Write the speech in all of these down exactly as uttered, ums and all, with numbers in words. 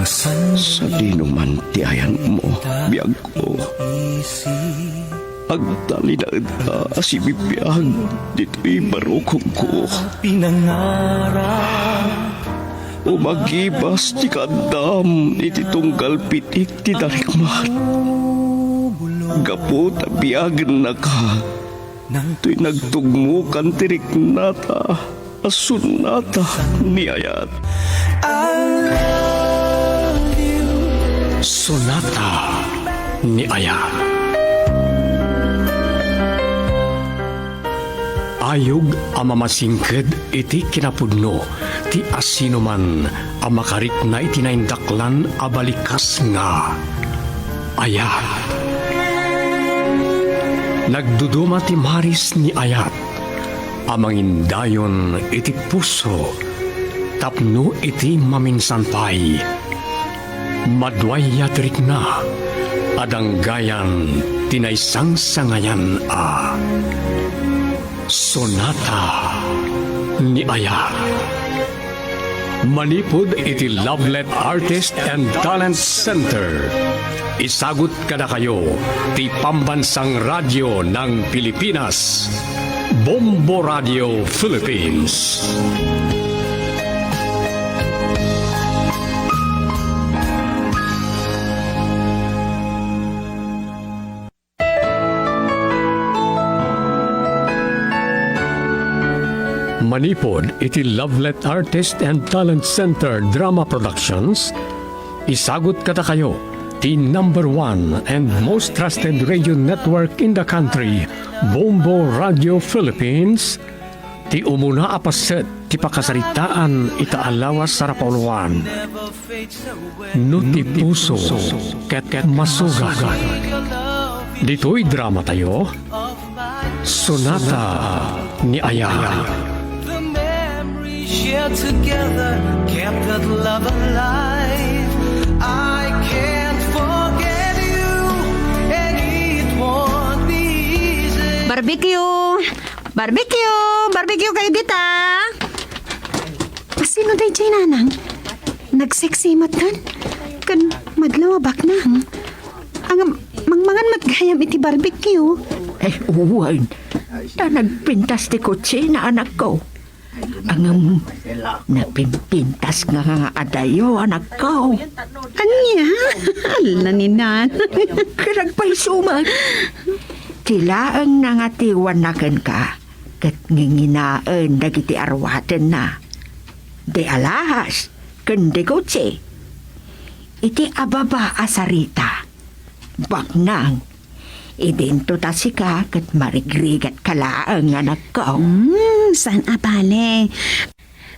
Sadinoman ti ayanmo, biagko, agtalinaedka a sibibiag ditoy barukongko. Umagibas ti kaaddam iti tunggal pitik ti darikmat. Gapu ta biagennaka, toy nagtugmokan ti riknata a sonata ni ayat. Sonata ni ayat. Ayog a mamasingked iti kinapudno ti asinoman a makarikna iti naindaklan a balikas nga ayat. Nagduduma ti maris ni ayat a mangindayon iti puso tapno iti maminsan pay, maduayat rikna a danggayan ti naisangsangayan a sonata ni ayat. Manipud iti Lovelet Artist and Talent Center, isagut kadakayo ti Pambansang Radyo ng Pilipinas, Bombo Radio Philippines. Manipud iti Lovelet Artist and Talent Center Drama Productions, isagut kadakayo ti number one and most trusted radio network in the country, Bombo Radio Philippines, ti umuna a paset ti pakasaritaan ita a lawas a rapauluan. No ti puso ket masugat. Ditoy dramatayo, Sonata ni Ayat. The memories shared together kept that love alive. I can't forget you, and it won't be easy. Barbecue! Barbecue! Barbecue kayo dita! Asino daydiay, nanang? Nagseksi met kan? Ken madlaw a baknang. Ngem, mangmangan met gayam iti barbecue. Ay, wen. Ta nagpintas ti kutsina, anakko. Ngem, napimpintas nga nga adayo, anakko. Ania? Ala ni nanang. Karagpay suman. Ti laeng nangatiwanna kenka ket nginginaen dagiti arwatenna. Di alahas ken di kutsi. Iti ababa a sarita, baknang, idinto ta sika ket marigrigatka laeng, anakko. Hmm, saan a bale.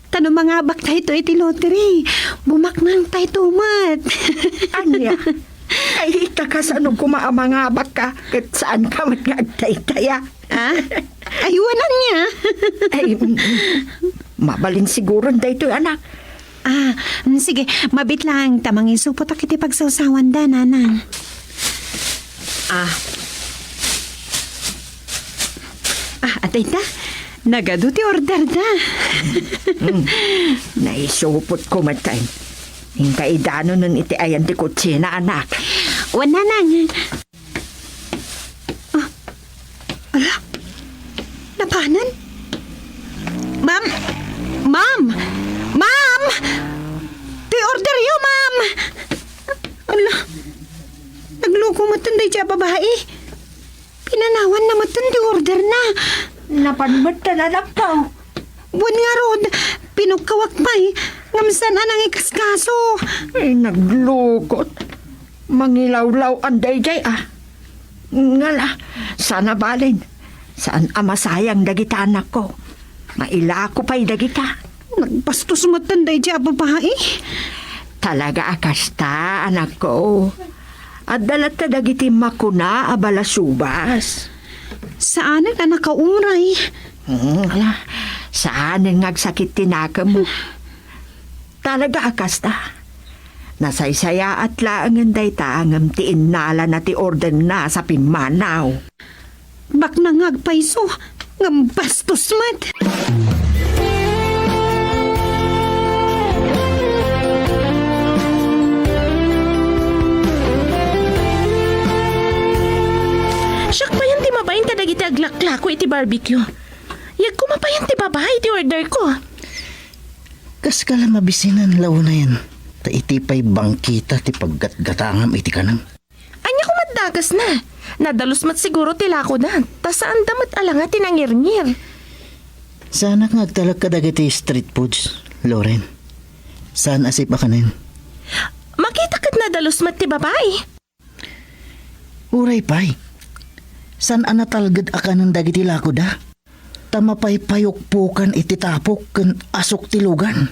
Ta no mangabak tayto iti lottery, bumaknang tayto met. Ania? Ay, ta kasano koma a mangabakka ket saanka met nga agtaytaya? Ah? Ay, wen ania? Ay, mm, mm. Mabalin siguron daytoy, anak. Ah, mm, sige, mabitlang ta mangisupot iti pagsawsawanda, nanang. Ah. Ah, adda ita. Nagadu ti order da. Hmm. Naisupotko met. Inka idanonen iti ayan ti kutsina, anak. Wen, nanang. Ah, ala? Napanan? Ma'am? Ma'am? Ma'am? Ti orderyo, ma'am! Ala? Nagluko met daydiay a babai. Pinanawanna met ti orderna. Napan met, anakko. Wen ngarud, pinukkawak pay, ngem saan a nangikaskaso. Ay, naglukot. Mangilawlaw-an daydiay, ah. Ngala, saan a balen. Saan a masayang dagita, anakko. Mailako pay dagita. Nagbastos met daydiay a babai. Talaga a kasta, anakko. Adda latta dagiti makuna a balasubas. Saanen a nakauray. Hmm, ala, saanen nga agsakit ti nakemmo. Talaga a kasta. Nasaysayaat laengen dayta ngem ti innalana ti orderna sa pimmanaw. Baknang nga agpayso, ngem bastos met. ti barbecue. Yagkuma payen ti babai ti order ko. Kaskala mabisinan la unayen, ta iti pay bangkita ti paggatgatangam iti kanam. Ania koma ti dakesna? Nadalus met siguro ti lakoda, ta saanda met a langa ti nangirngir. Saanak nga agtalek kadagiti street foods, Loren. Saan a safe a kanen. Makita ket nadalus met ti babai. Uray pay, saan a natalged a kanen dagiti lakoda, ta mapaypayukpukan iti tapok ken asuk ti lugan.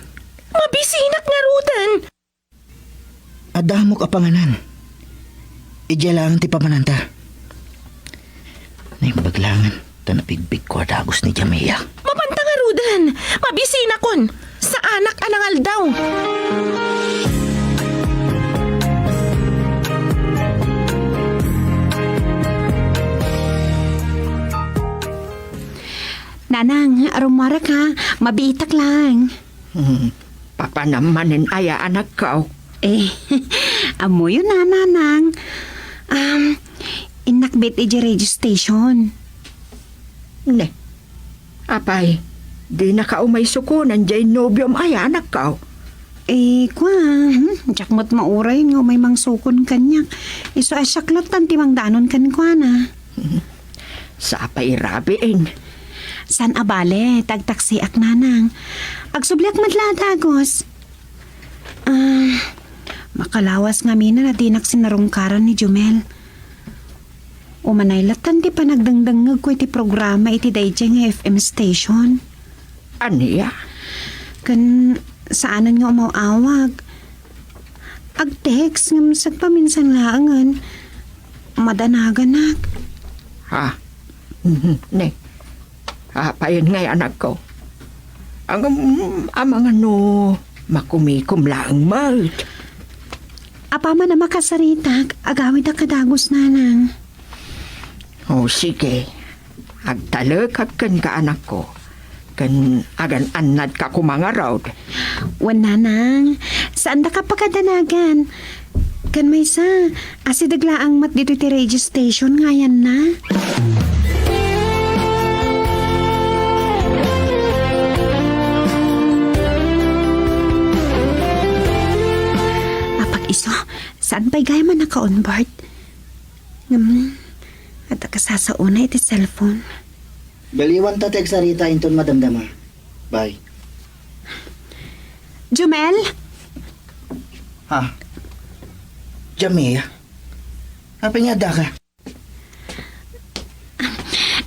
Mabisinak ngaruden! Adamok a panganan. Idiay laeng ti pamananta. Naimbag laengen ta nabigbigko a dagus ni Jamia. Mapanta ngaruden! Mabisinakon! Saanak a nangaldaw! Nanang, rummuaraka, mabiitak laeng. Hmm, papanam manen aya, anakko? Eh, ammoyo na, Nanang. Um, innak met idiay radio station. Ne, apay, dinaka umay sukonan diay nobiom aya, anakko? Eh, kua, hmm, diak met mauray nga umay mangsukon kaniak. Isu a siak lattan ti mangdanon kenkuana. Sapay rabiin. Saan a bale, tagtaksiak, Nanang. Agsubliak met la a dagus. Ah, makalawas ngamin a dinak sinarungkaran ni Jumel. Umanay lattan ti panagdengdengngegko iti programa iti daydiay nga F M station. Ania? Ken saanen nga umaw-awag. Ag-text ngem sagpaminsan laengen madanaganak. Ha? Mhm, ne. Apayen ngay, anakko? Ngem, amangan no makumikom laeng met. Apaman a makasaritak, agawidak a dagus, Nanang. O, sige. Agtalekak kenka, anakko. Ken agan-annadka koma ngarud. Wen, Nanang, saandaka pakadanagan. Ken maysa, asideg laeng met ditoy ti radio station nga ayanna. Apag-isu, saan pay gayam a naka-onboard? Ngem, adda kasasaona iti cellphone. Baliwanta ti agsarita inton madamdama. Bye. Jumel? Ha? Jamia? Apay nga addaka?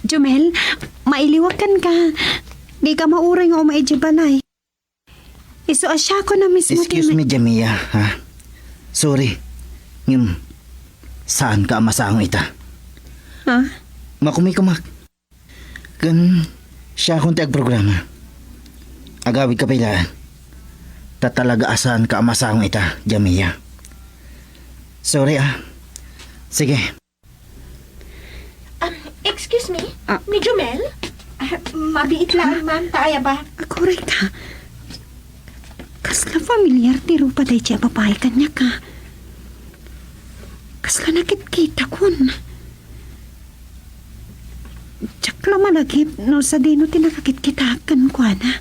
Jumel, mailiwak kenka. Dika mauray nga umay idiay balay. Isu a siakon a mismo ti Excuse ma- me, Jamia, ha? Sorry. Ngem, saanka a masango ita. Ha? Makumikumak. Ken, siakon ti agprograma. Agawidka pay laeng. Ta talaga a saanka a masango ita, Jamia. Sorry, ah. Sige. Um, excuse me? Ah. Ni Jumel? Ah, mabiit lang, ma'am. Ta aya ba? Aguray ka. Kasla familiar ti rupa daydiay a babai kaniak, ah. Kasla nakitkitakon. Diak la malagip no sadino ti nakakitkitaak kenkuana.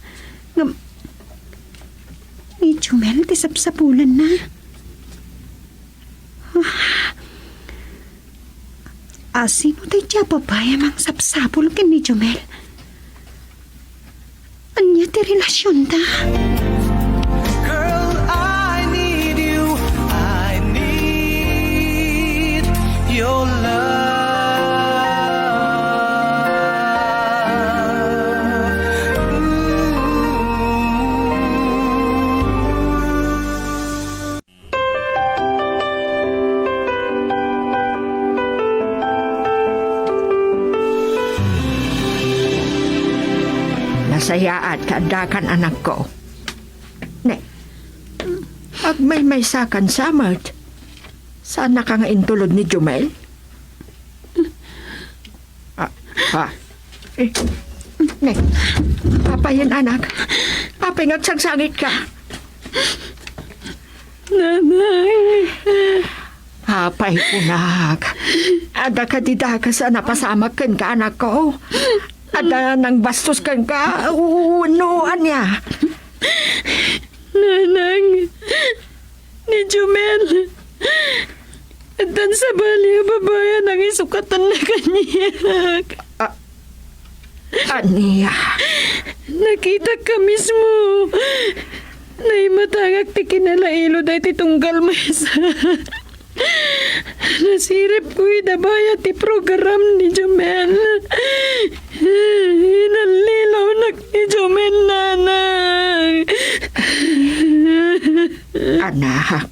Ngem, ni Jumel ti sapsapulanna. Ah, sino daydiay a babai a mangsapsapul ken ni Jumel? Ania ti relasionda? Girl, I need you. I need your love. Ooh. Nasayaat ta addakan, anakko. Ne, agmaymaysakan sa met. Saannaka nga intulod ni Jumel? Ah, ah. Eh, ne, apayen, anak? Apay nga agsangsangitka? Nanay. Apay, kunak, adda kadi dakes a napasamak kenka, anakko? Adda nangbastos kenka wenno ania? Nanang, ni Jumel, addan sabali a babai a nangisukatanna kaniak. A-, ania? Nakitakka mismo. Naimatangak ti kinalailo daytoy tunggal maysa. Nasiripko ida bayat ti program ni Jumel. Inallilawnak ni Jumel, nanang. Anak,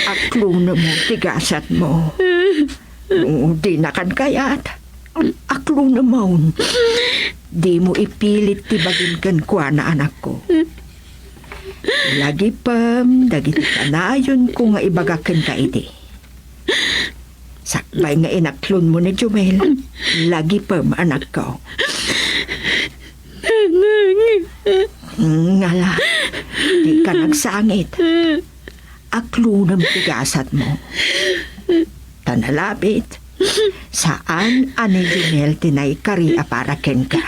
aklonem ti gasatmo. No dinakan kayat, aklonemon. Dimo ipilit ti bagim kenkuana, anakko. Lagipem dagiti kanayonko nga ibaga kenka idi. Sakbay nga inaklonmo ni Jumel, lagipem, anakko. Nanang. Ngala, dika nagsangit. Aklonem ti gasatmo. Ta nalabit, saan a ni Jumel ti naikari a para kenka.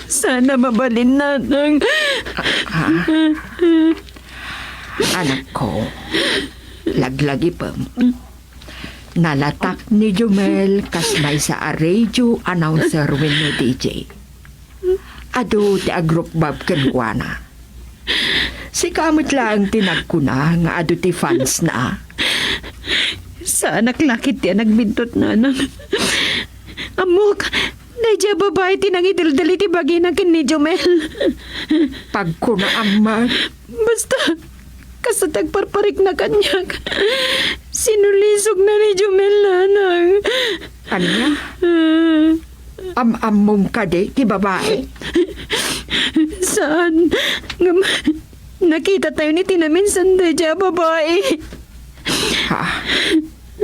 Sana mabalin, nanang. Ah, anakko, laglagipem. Nalatak ni Jumel kas maysa a radio announcer wenno D J. Adu ti agrukbab kenkuana. Sika met laeng ti nagkuna nga adu ti fansna. Saanak la ketdi a nagbintot, nanang. Ammok, daydiay a babai ti nangideldel iti bagina ken ni Jumel. Pagkunaam met. Basta, kasta ti agparparikna kaniak. Sinulisogna ni Jumel, nanang. Ania? Am-ammom kadi ti babai? Saan. Ngem, nakitatayon iti naminsan daydiay a babai. Ha?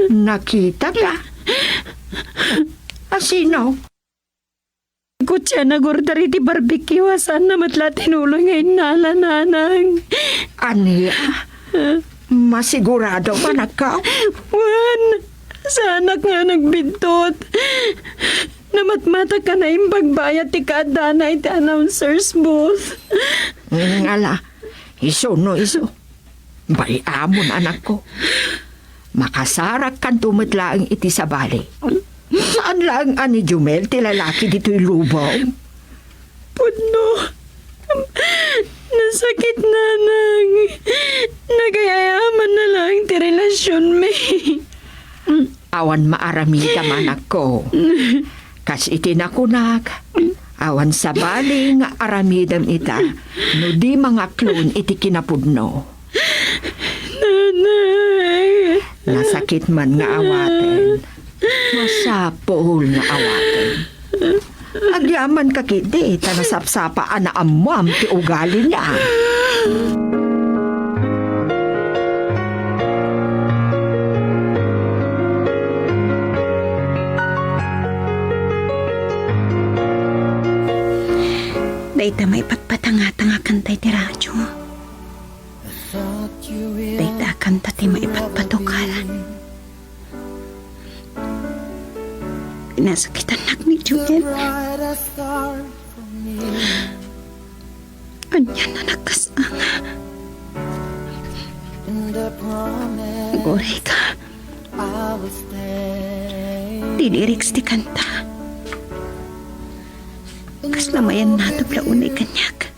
Nakitaka? A sino? Kutsa nagorder iti barbecue a saanna met la tinuloy nga innala, nanang. Ania? Masigurado ka, anakko? Wen, saanak nga nagbintot. Namatmatak a naimbag bayat ti kaaddana iti announcer's booth. Ngala, isu no isu. Bay-amon, anakko. Makasarakkanto met laeng iti sabali. Saan laeng a ni Jumel ti lalaki ditoy lubong? Pudno. Nasakit, nanang. Nagay-ayaman na laeng ti relasionmi. Awan maaramidem, anakko. Kas iti nakunak, awan sabali nga aramidem ita no di mangaklon iti kinapudno. Nanay. Nasakit man nga awaten, masapul nga awaten. Agyamanka ketdi ta nasapsapa a naammoam ti ugalina. Dayta maipatpatangatan a kanta iti radyo. Dayta a kanta ti maipatpatukalan. Pinasakitannak ni Joel. Ania a nakasanga? Aguray ka. Ti lyrics ti kanta. Kasla mayan nateb la unay kaniak.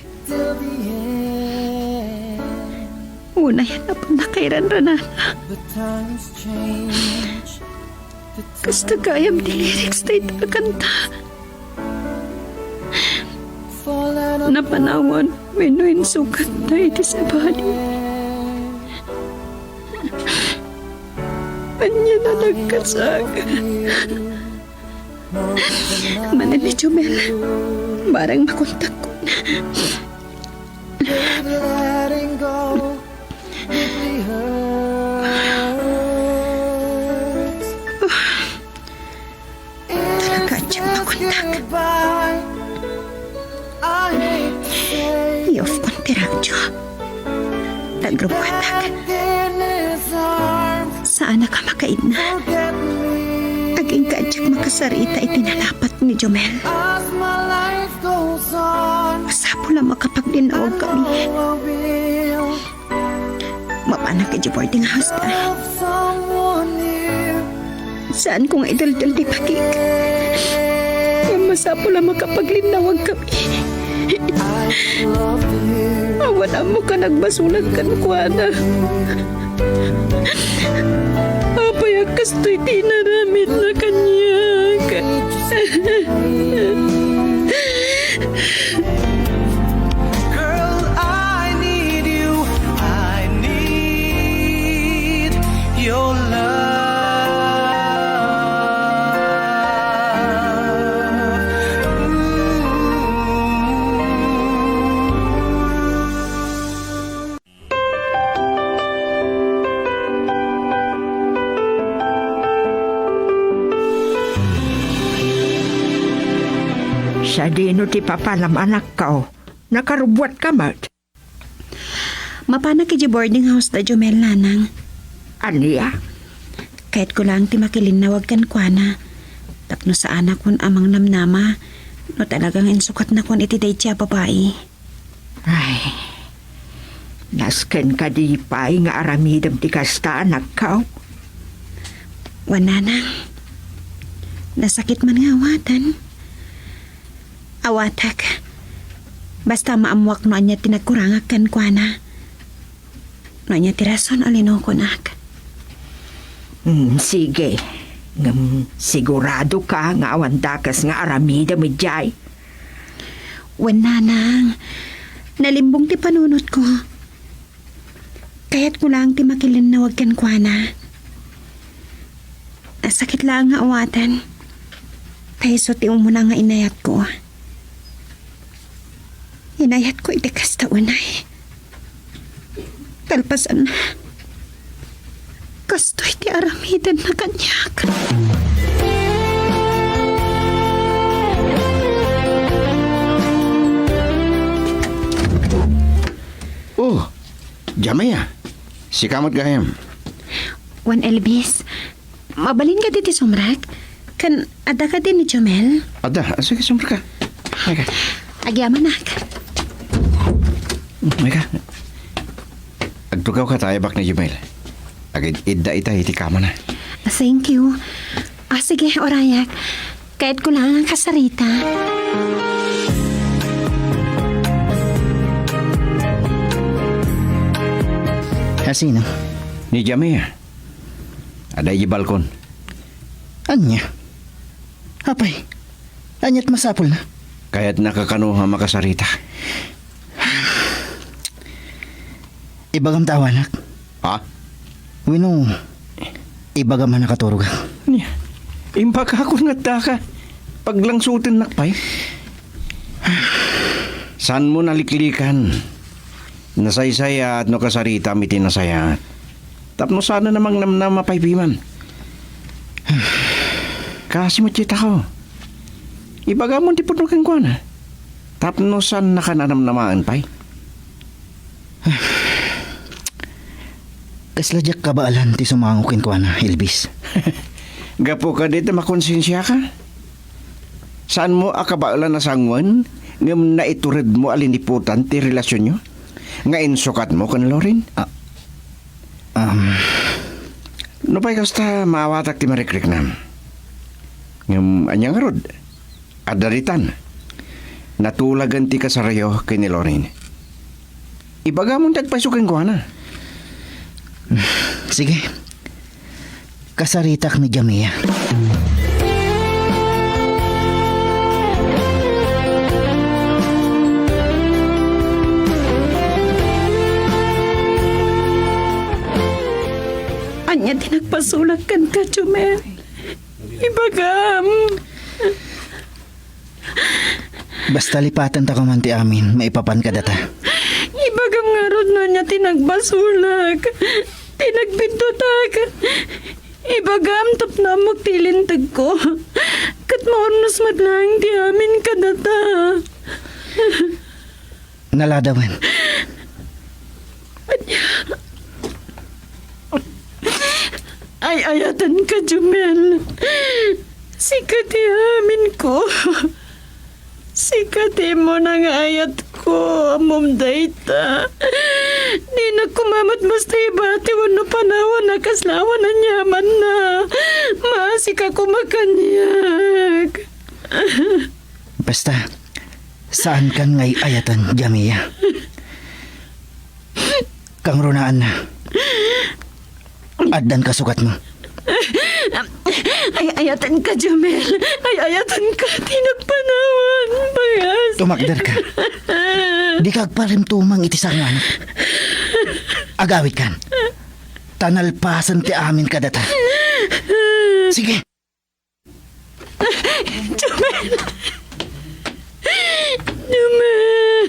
Unayan a pannakairanranana. Kasta gayam ti lyrics dayta a kanta. Napanawan wenno insukatna iti sabali. Ania a nagkasanga? Manen ni Jomel, barang makontakkon. Talaga, adiak makontak. I-off kon ti radyo. Tagrubkatak. Saanak a makaidna. Agingga a diak makasarita iti nalapat ni Jomel. Masapul a makapaglinnawagkami. Mapanak idiay boarding house da. Saanko nga idaldal ti pakik. Ngem masapul a makapaglinnawagkami. Awan ammo a nagbasolak kenkuana. Apay a kastoy ti inaramidna kaniak? Girl, I need you. I need your love. Ooh. Sadino ti papanam, anakko? Nakarubbuatka met? Mapanak idiay boarding house da Jomel, nanang. Ania? Kayatko laeng ti makilinnawag kenkuana. Tapno saanakon a mangnamnama no talaga nga insukatnakon iti daydi a babai. Ay, nasken kadi pay nga aramidem ti kasta, anakko? Wen, nanang. Nasakit man nga awaten. Awatek. Basta maammuak no ania ti nagkurangak kenkuana. No ania ti rason a linukonak. Hmm, sige. Ngem siguradoka nga awan dakes nga aramidem idiay? Wen, nanang. Nalimbong ti panunotko. Kayatko laeng ti makilinnawag kenkuana. Nasakit laeng nga awaten. Ta isu ti umuna nga inayatko. Inayatko iti kasta unay. Kalpasanna, kastoy ti aramidenna kaniak. Oh, Jamea, sika met gayam. Wen, Elvis, mabalin kadi ti sumrek? Ken adda kadi ni Jomel? Adda. Ah, sige, sumrek ka. Ay ka. Agyamanak. Ay ka. Agtugaw ka ta, ayabak ni Jomel. Agid-idda ita iti kamana. Thank you. Ah, sige, urayak. Kayatko laeng a kasarita. Asino? Ni Jamea. Adda idiay balkon. Ania? Apay, ania ti masapulna? Kayatna kakano a makasarita. Ibagam ta awanak. Ha? Wenno, ibagam a nakaturogak. Nia, imbagakon nga addaka. Paglangsutennak pay. Saanmo naliklikan. Nasaysayaat no kasaritam iti nasayaat. Tapno saanen a mangnamnama pay piman. Kaasi met dayta ko. Ibagamon ti pudno kenkuana. Tapno saannaka a namnamaen pay. Kasla diak kabaelan ti sumango kenkuana, Elvis. Gapu kadi ta makonsensiaka? Saanmo a kabaelan a sangoen ngem naituredmo a liniputan ti relasionyo nga insukatmo ken Loren? Ah, um. Nupay kasta, maawatak ti marikriknam. Ngem ania ngarud? Adda ditan. Natulagen ti kasarayo ken ni Loren. Ibagamon ti agpayso kenkuana. Sige. Kasaritak ni Jamia. Ania ti nagpasulak kenka, Jomel? Ibagam. Basta lipatentako man ti amin maipapan kadata. Ibagam ngarud no ania ti nagbasolak, ti nagbiddutak. Ibagam tapno ammok ti ilintegko. Ket maurnos met laeng ti amin kadata. Naladawen. Ania? Ka, Jumel. Sika ti amin ko. Sika ti immuna nga ayat ko. Ammom dayta. Dinak koma met basta ibati wenno panawan a kasla awan aniamanna. Maasika koma kaniak. Basta, saankan nga ay-ayaten, Jamia. Kangrunaanna. Addan kasugatmo. Ay-ayatenka, Jumel. Ay-ayatenka. Dinak panawan. Pangas. Tumakderka. Dika agparimtumang iti sangoanak. Agawidkan. Ta nalpasen ti amin kadata. Sige. Jumel! Jumel!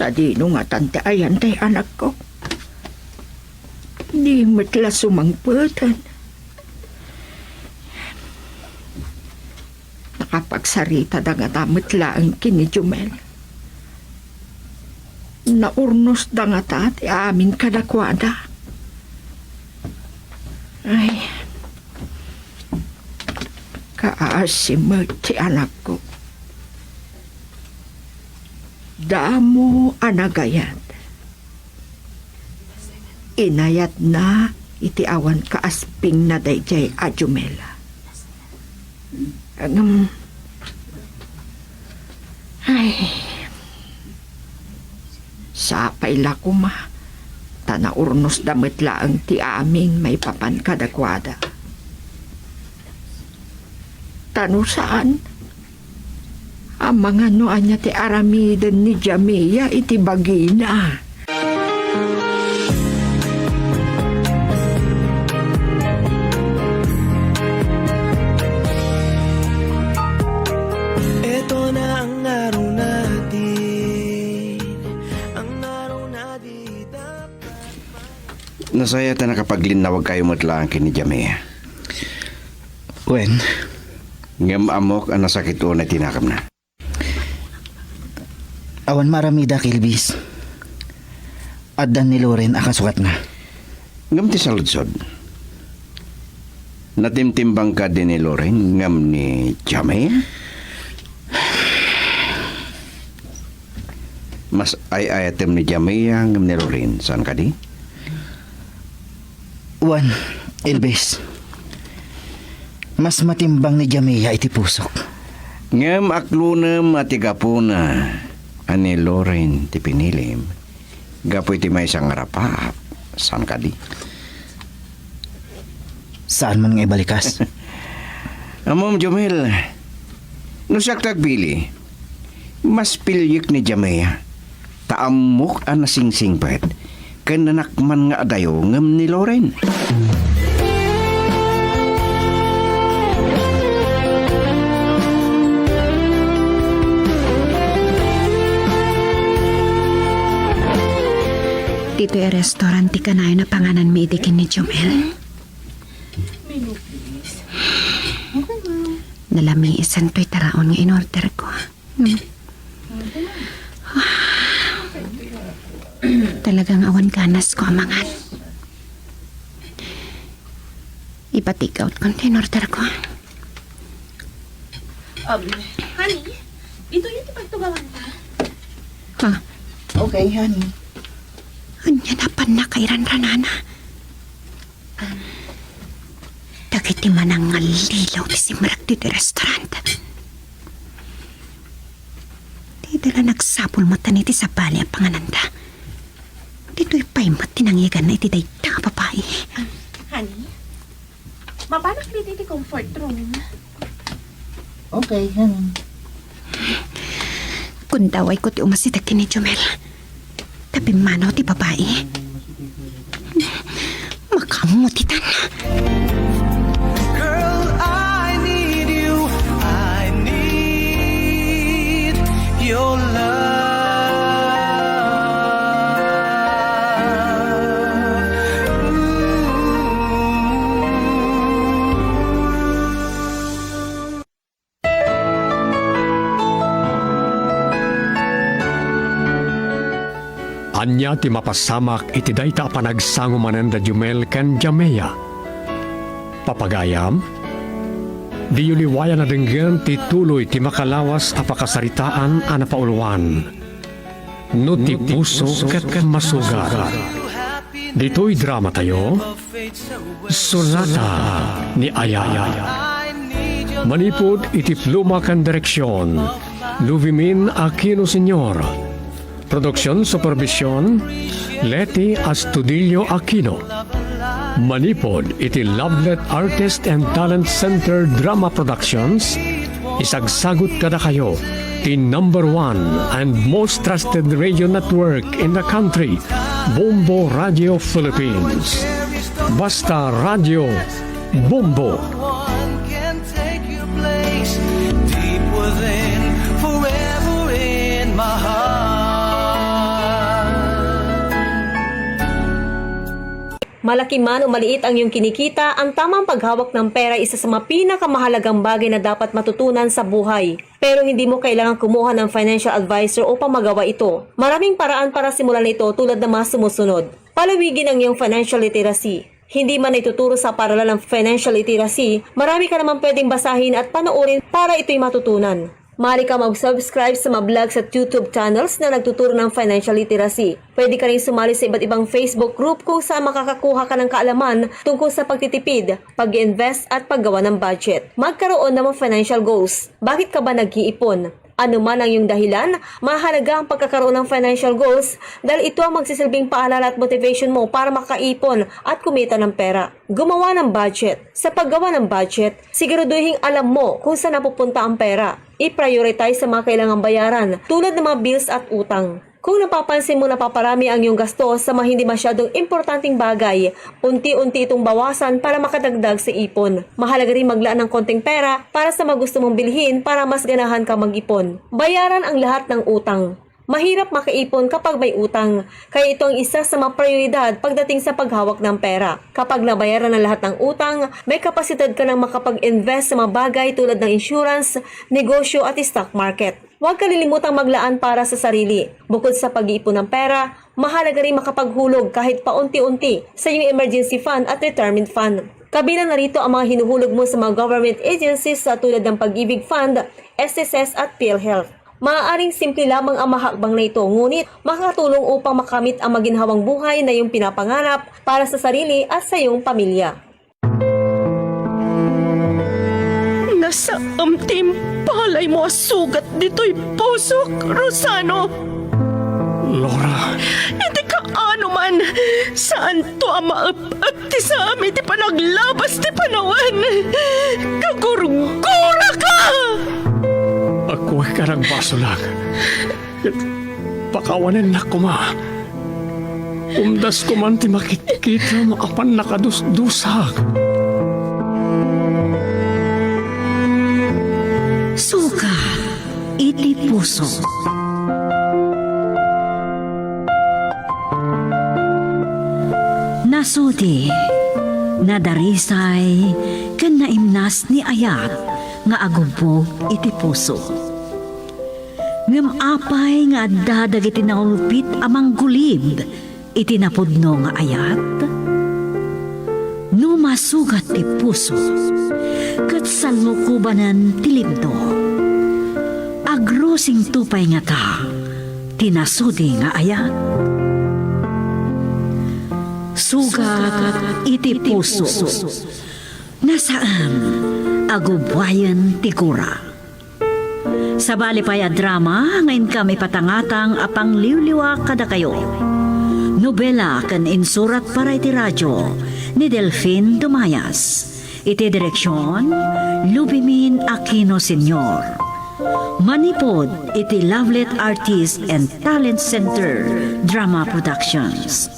Sadino ngatan ti ayan ti anakko? Di met la sumangpeten. Nakapagsaritada ngata met laeng ken ni Jumel. Naurnosda ngata ti amin kadakuada. Ay, kaasi met ti anakko. Damo a nagayat. Inayatna iti awan kaaspingna daydiay a Jumel. Ngem, ay, sapay la koma, ta naurnosda met laeng ti amin maipapan kadakuada. Ta no saan, amangan no ania ti aramiden ni Jamia iti bagina. Ito na ang araw natin, ang araw na di dapat. Nasaya ta nakapaglinnawagkayo met laeng ken ni Jamia. Wen. Ngem ammok a nasakit unay ti nakemna. Awan maaramidak, Elvis. Addan ni Loren a kasugatna. Ngem ti saludsod, natimtimbang kadi ni Loren ngem ni Jamia? Mas ay-ayatem ni Jamia ngem ni Loren, saan kadi? Wen, Elvis. Mas matimbang ni Jamia iti pusok. Ngem aklonem a ti gapuna a ni Loren ti pinilim, gapu iti maysa nga rapaap, saan kadi? Saan man nga ibalikas? Ammom, Jumel, no siak ti agpili, mas piliek ni Jamia. Ta ammok a nasingsingpet ken nanakman nga adayo ngem ni Loren. Ditoy a restaurant ti kanayon a pangananmi idi ken ni Jumel. Nalamiisan toy taraon nga in-order ko. Hmm. Talagang awan ganas ko a mangan. Ipa-take out ko ti in-order ko. Um, honey, ditoy ti pagtugawanta. Ha? Okay, honey. Ania napan nakairan-ranana? Dagiti manangallilaw ti simrek ditoy restaurant. Dida la nagsapul met iti sabali a pangananda. Ditoy pay met ti nangiganna iti dayta a babai. Um, honey, mapanak ditoy ti comfort room. Okay, honey. Gundawayko ti umasida ken ni Jumel. Ta pimmanaw ti babai. Makaammo ti tan. Girl, I need you. I need your love. Ooh. Ania ti mapasamak iti dayta a panagsango manen da Jumel ken Jamea? Papagayam, diyo liwayan a denggen ti tuloy ti makalawas a pakasaritaan a napauluan. No ti puso ket masugat. Ditoy dramatayo, Sonata ni Ayat. Manipud iti pluma ken direksion, Luvimin Aquino Senior. Production supervision, Leti Astudillo Aquino. Manipud iti Lovelet Artist and Talent Center Drama Productions, isagsagut kadakayo ti number one and most trusted radio network in the country, Bombo Radio Philippines. Basta Radio Bombo. One can take your place deep within, forever in my heart. Malaki man o maliit ang iyong kinikita, ang tamang paghawak ng pera ay isa sa mga pinakamahalagang bagay na dapat matutunan sa buhay. Pero hindi mo kailangan kumuha ng financial advisor upang magawa ito. Maraming paraan para simulan ito, tulad ng mga sumusunod. Palawigin ang iyong financial literacy. Hindi man ituturo sa paaralan ang financial literacy, marami ka naman pwedeng basahin at panoorin para ito'y matutunan. Maaari ka mag-subscribe sa mga vlogs at YouTube channels na nagtuturo ng financial literacy. Pwede ka rin sumali sa iba't ibang Facebook group kung saan makakakuha ka ng kaalaman tungkol sa pagtitipid, pag-invest at paggawa ng budget. Magkaroon ng mga financial goals. Bakit ka ba nag-iipon? Ano man ang iyong dahilan, mahalaga ang pagkakaroon ng financial goals dahil ito ang magsisilbing paalala at motivation mo para makaipon at kumita ng pera. Gumawa ng budget. Sa paggawa ng budget, siguraduhing alam mo kung saan napupunta ang pera. I-prioritize sa mga kailangang bayaran, tulad ng mga bills at utang. Kung napapansin mo napaparami ang iyong gasto sa mga hindi masyadong importanteng bagay, unti-unti itong bawasan para makadagdag sa ipon. Mahalaga rin maglaan ng konting pera para sa mga gusto mong bilhin para mas ganahan ka mag-ipon. Bayaran ang lahat ng utang. Mahirap makaipon kapag may utang, kaya ito ang isa sa mga prioridad pagdating sa paghawak ng pera. Kapag nabayaran ang lahat ng utang, may kapasidad ka nang makapag-invest sa mga bagay tulad ng insurance, negosyo at stock market. Huwag kalilimutang maglaan para sa sarili. Bukod sa pag-iipon ng pera, mahalaga rin makapaghulog kahit paunti-unti sa iyong emergency fund at retirement fund. Kabilang na rito ang mga hinuhulog mo sa mga government agencies sa tulad ng Pag-ibig Fund, S S S at PhilHealth. Maaaring simple lamang ang mahakbang na ito, ngunit makakatulong upang makamit ang maginhawang buhay na iyong pinapangarap para sa sarili at sa iyong pamilya. Nasaem ti impalay mo a sugat ditoy pusok, Rosano. Laura. Iti kaano man, saanto a maep-ep ti saam iti panaglabas ti panawen. Kagurguraka! Agkuak a nagbasolak. Pakawanennak koma. Umdasko man ti makitkita nga apan nakadusdusak. Sugat iti puso. Nasudi, nadarisay, ken naimnas ni Ayat nga agubbog iti puso. Ngem apay nga adda dagiti naulpit a manggulib iti napudno nga ayat? No masugat ti puso ket sallukobanen ti libno, agrusingto pay ngata ti nasudi nga ayat? Sugat iti puso. Nasaem a gubbuayen ti gura. Sabali pay a drama nga inkam ipatangatang a pangliwliwa kadakayo. Nobela ken insurat para iti radio ni Delfin Dumayas. Iti direksion, Lubimin Aquino Senior. Manipud iti Lovelet Artist and Talent Center Drama Productions.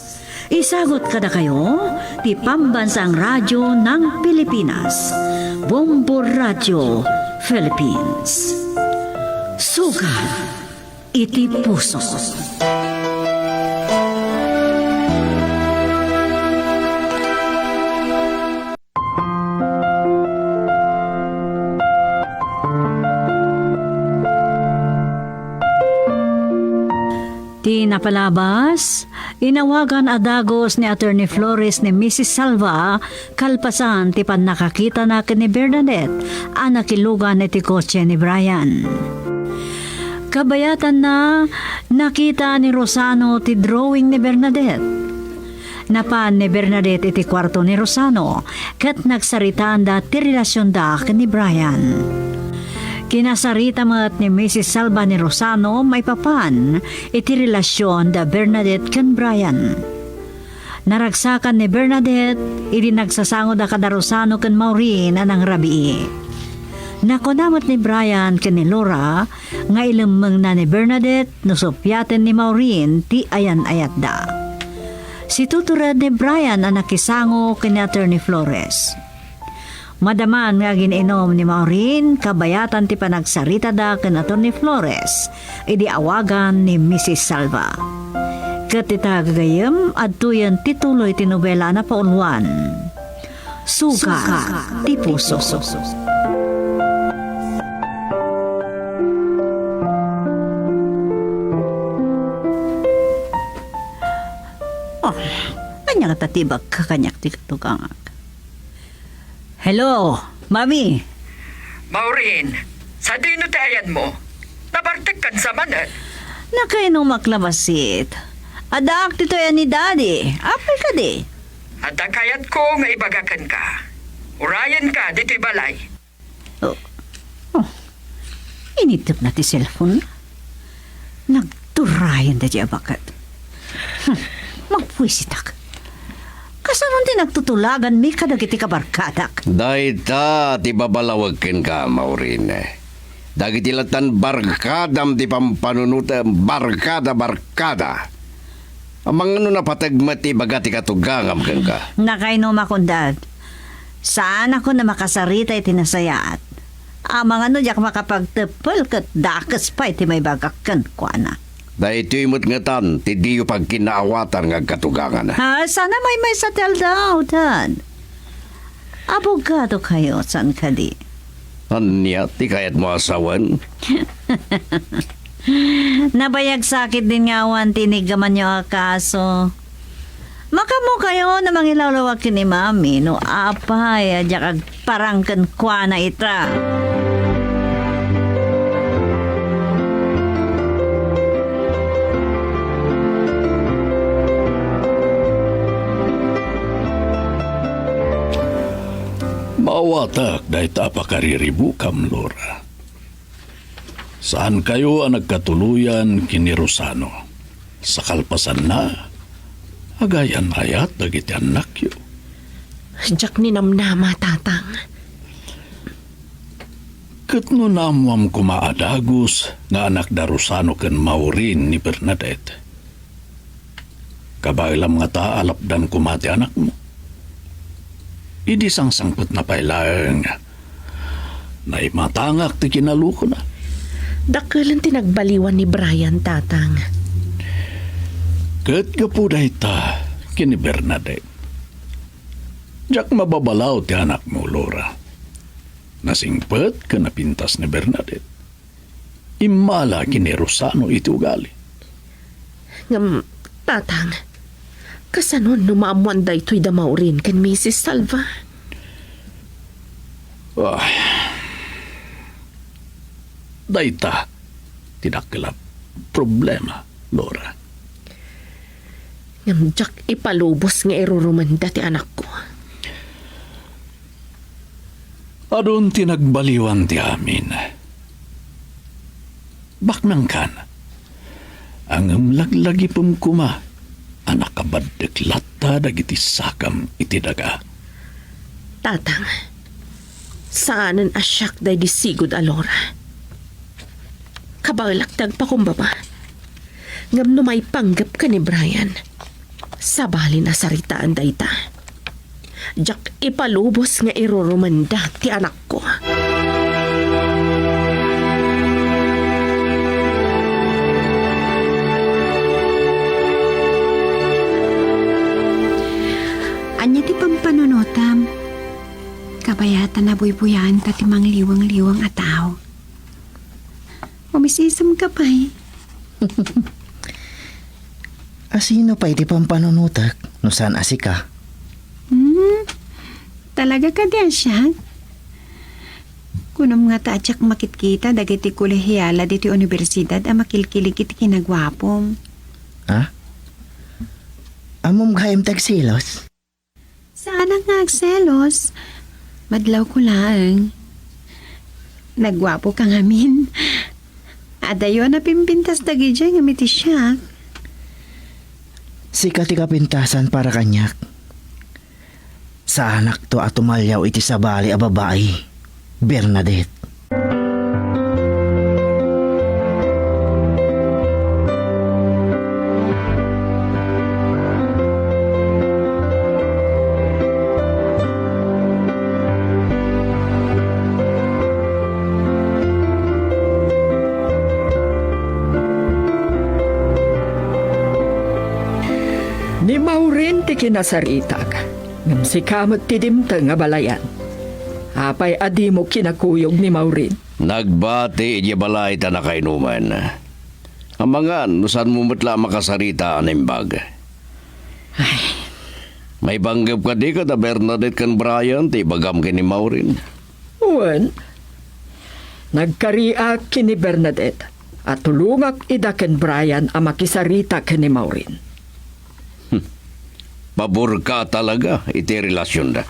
Isagut kadakayo ti Pambansang Radyo ng Pilipinas, Bombo Radio Philippines. Sugat iti puso. Ti Napalabas, inawagan a dagus ni Attorney Flores ni Missus Salva kalpasan ti pannakakitana ken ni Bernadette a nakilugan iti kotse ni Brian. Kabayatanna, nakita ni Rosano ti drawing ni Bernadette. Napan ni Bernadette iti kuarto ni Rosano ket nagsaritaanda ti relasionda ken ni Brian. Kinasarita met ni Missus Salva ni Rosano maipapan iti relasion da Bernadette ken Brian. Naragsakan ni Bernadette idi nagsasangoda kada Rosano ken Maureen a nangrabii. Nakuna met ni Brian ken ni Laura nga ilemmengna ni Bernadette no suppiaten ni Maureen ti ayan-ayatda. Situtured ni Brian a nakisango ken ni Attorney Flores. Madaman nga agin-inum ni Maureen kabayatan ti panagsaritada ken Attorney Flores idi awagan ni Missus Salva. Ket ita gagayem, adtoyen ti tuloy ti nobela a napauluan. Sugar ti puso. Oh, ania ngata ti ibagka kaniak ti katugangak? Hello, Mami. Maureen, sadino ti ayanmo? Nabartekkan sa manen? Nakainumak la bassit. Addaak ditoy ni Daddy. Apay kadi? Adda kayatko nga ibaga kenka. Urayenka ditoy balay. Oh. Oh. Initepna ti cellphone. Nagturayan daydiay a baket. Hmm. Mappuisitak. Kasano ti nagtutulaganmi kadagiti kabarkadak? Dayta ti babalawek kenka, Maureen. Dagiti lattan barkadam ti pampanunotem, barkada, barkada. Amangan no napateg met ti ibaga ti katugangam kenka. Nakainumakon, Dad. Saanakon a makasarita iti nasayaat. Amangan no diak makapagteppel ket dakes pay ti maibagak kenkuana. Daytoy met ngetan ti diyo pagkinnaawatan nga agkatugangan. Ha, sana maymaysa ti aldaw, Dad. Abogado kayo, saan kadi? Ania ti kayatmo a sawen? Nabayag sakit din nga awan ti iniggamanyo a kaso. Makaammo kayo no mangilawlawag ken ni Mami no apay a diak agparang kenkuana ita. Maawatak dayta a pakariribukam, Laura. Saankayo a nagkatuloyan ken ni Rosano. Sa kalpasanna, agayan-ayat dagiti annakyo. Diak ninamnama, Tatang. Ket no naammoam koma a dagus nga anak da Rosano ken Maureen ni Bernadette, kabaelam ngata a lapdan koma ti anakmo. Idi sangsangpetna pay laeng, naimatangak ti kinalukona. Dakkelen ti nagbaliwan ni Brian, Tatang. Ket gapu dayta ken ni Bernadette. Diak mababalaw ti anakmo, Laura. Nasingpet ken napintas ni Bernadette. Immala ken ni Rosano iti ugali. Ngem, Tatang, kasano no maammoan daytoy da Maureen ken Missus Salva? Ay. Dayta ti dakkel a problema, Laura. Ngem diak ipalubos nga irurumenda ti anakko. Adun ti nagbaliwan ti amin. Baknangkan, ngem laglagipem koma a nakabaddek latta dagiti sakam iti daga. Tatang, saanen a siak daydi sigud a Laura. Kabaelak ti agpakumbaba. Ngem no maipanggep ken ni Brian, sabalin a saritaan dayta. Diak ipalubos nga irurumenda ti anakko. Ania ti pampanunotam? Kabayatan a buybuyaenta ti mangliwengliweng a tao. Umis-isemka pay. Asino pay ti pampanunotek no saan a sika? Hmm, talaga kadi a siak? Kunam ngata a diak makitkita dagiti kolehiala ditoy universidad a makilkilig iti kinaguapom. Ha? Ammom gayam ti agselos? Saanak nga agselos. Madlawko laeng. Nagguapoka ngamin. Adayo a napimpintas dagidiay ngem iti siak. Sika ti kapintasan para kaniak. Saanakto a tumaliaw iti sabali a babai, Bernadette. Ni Maureen ti kinasaritak, ngem sika met ti dimteng a balayan. Apay a dimo kinakuyog ni Maureen? Nagbati idiay balay ta nakainuman. Amangan no saanmo met la a makasarita a naimbag. Ay. Maipanggep kadi kada Bernadette ken Brian ti ibagam ken ni Maureen? Wen, nagkariak ken ni Bernadette a tulongak ida ken Brian a makisarita ken ni Maureen. Hmm. Paborka talaga iti relasionda.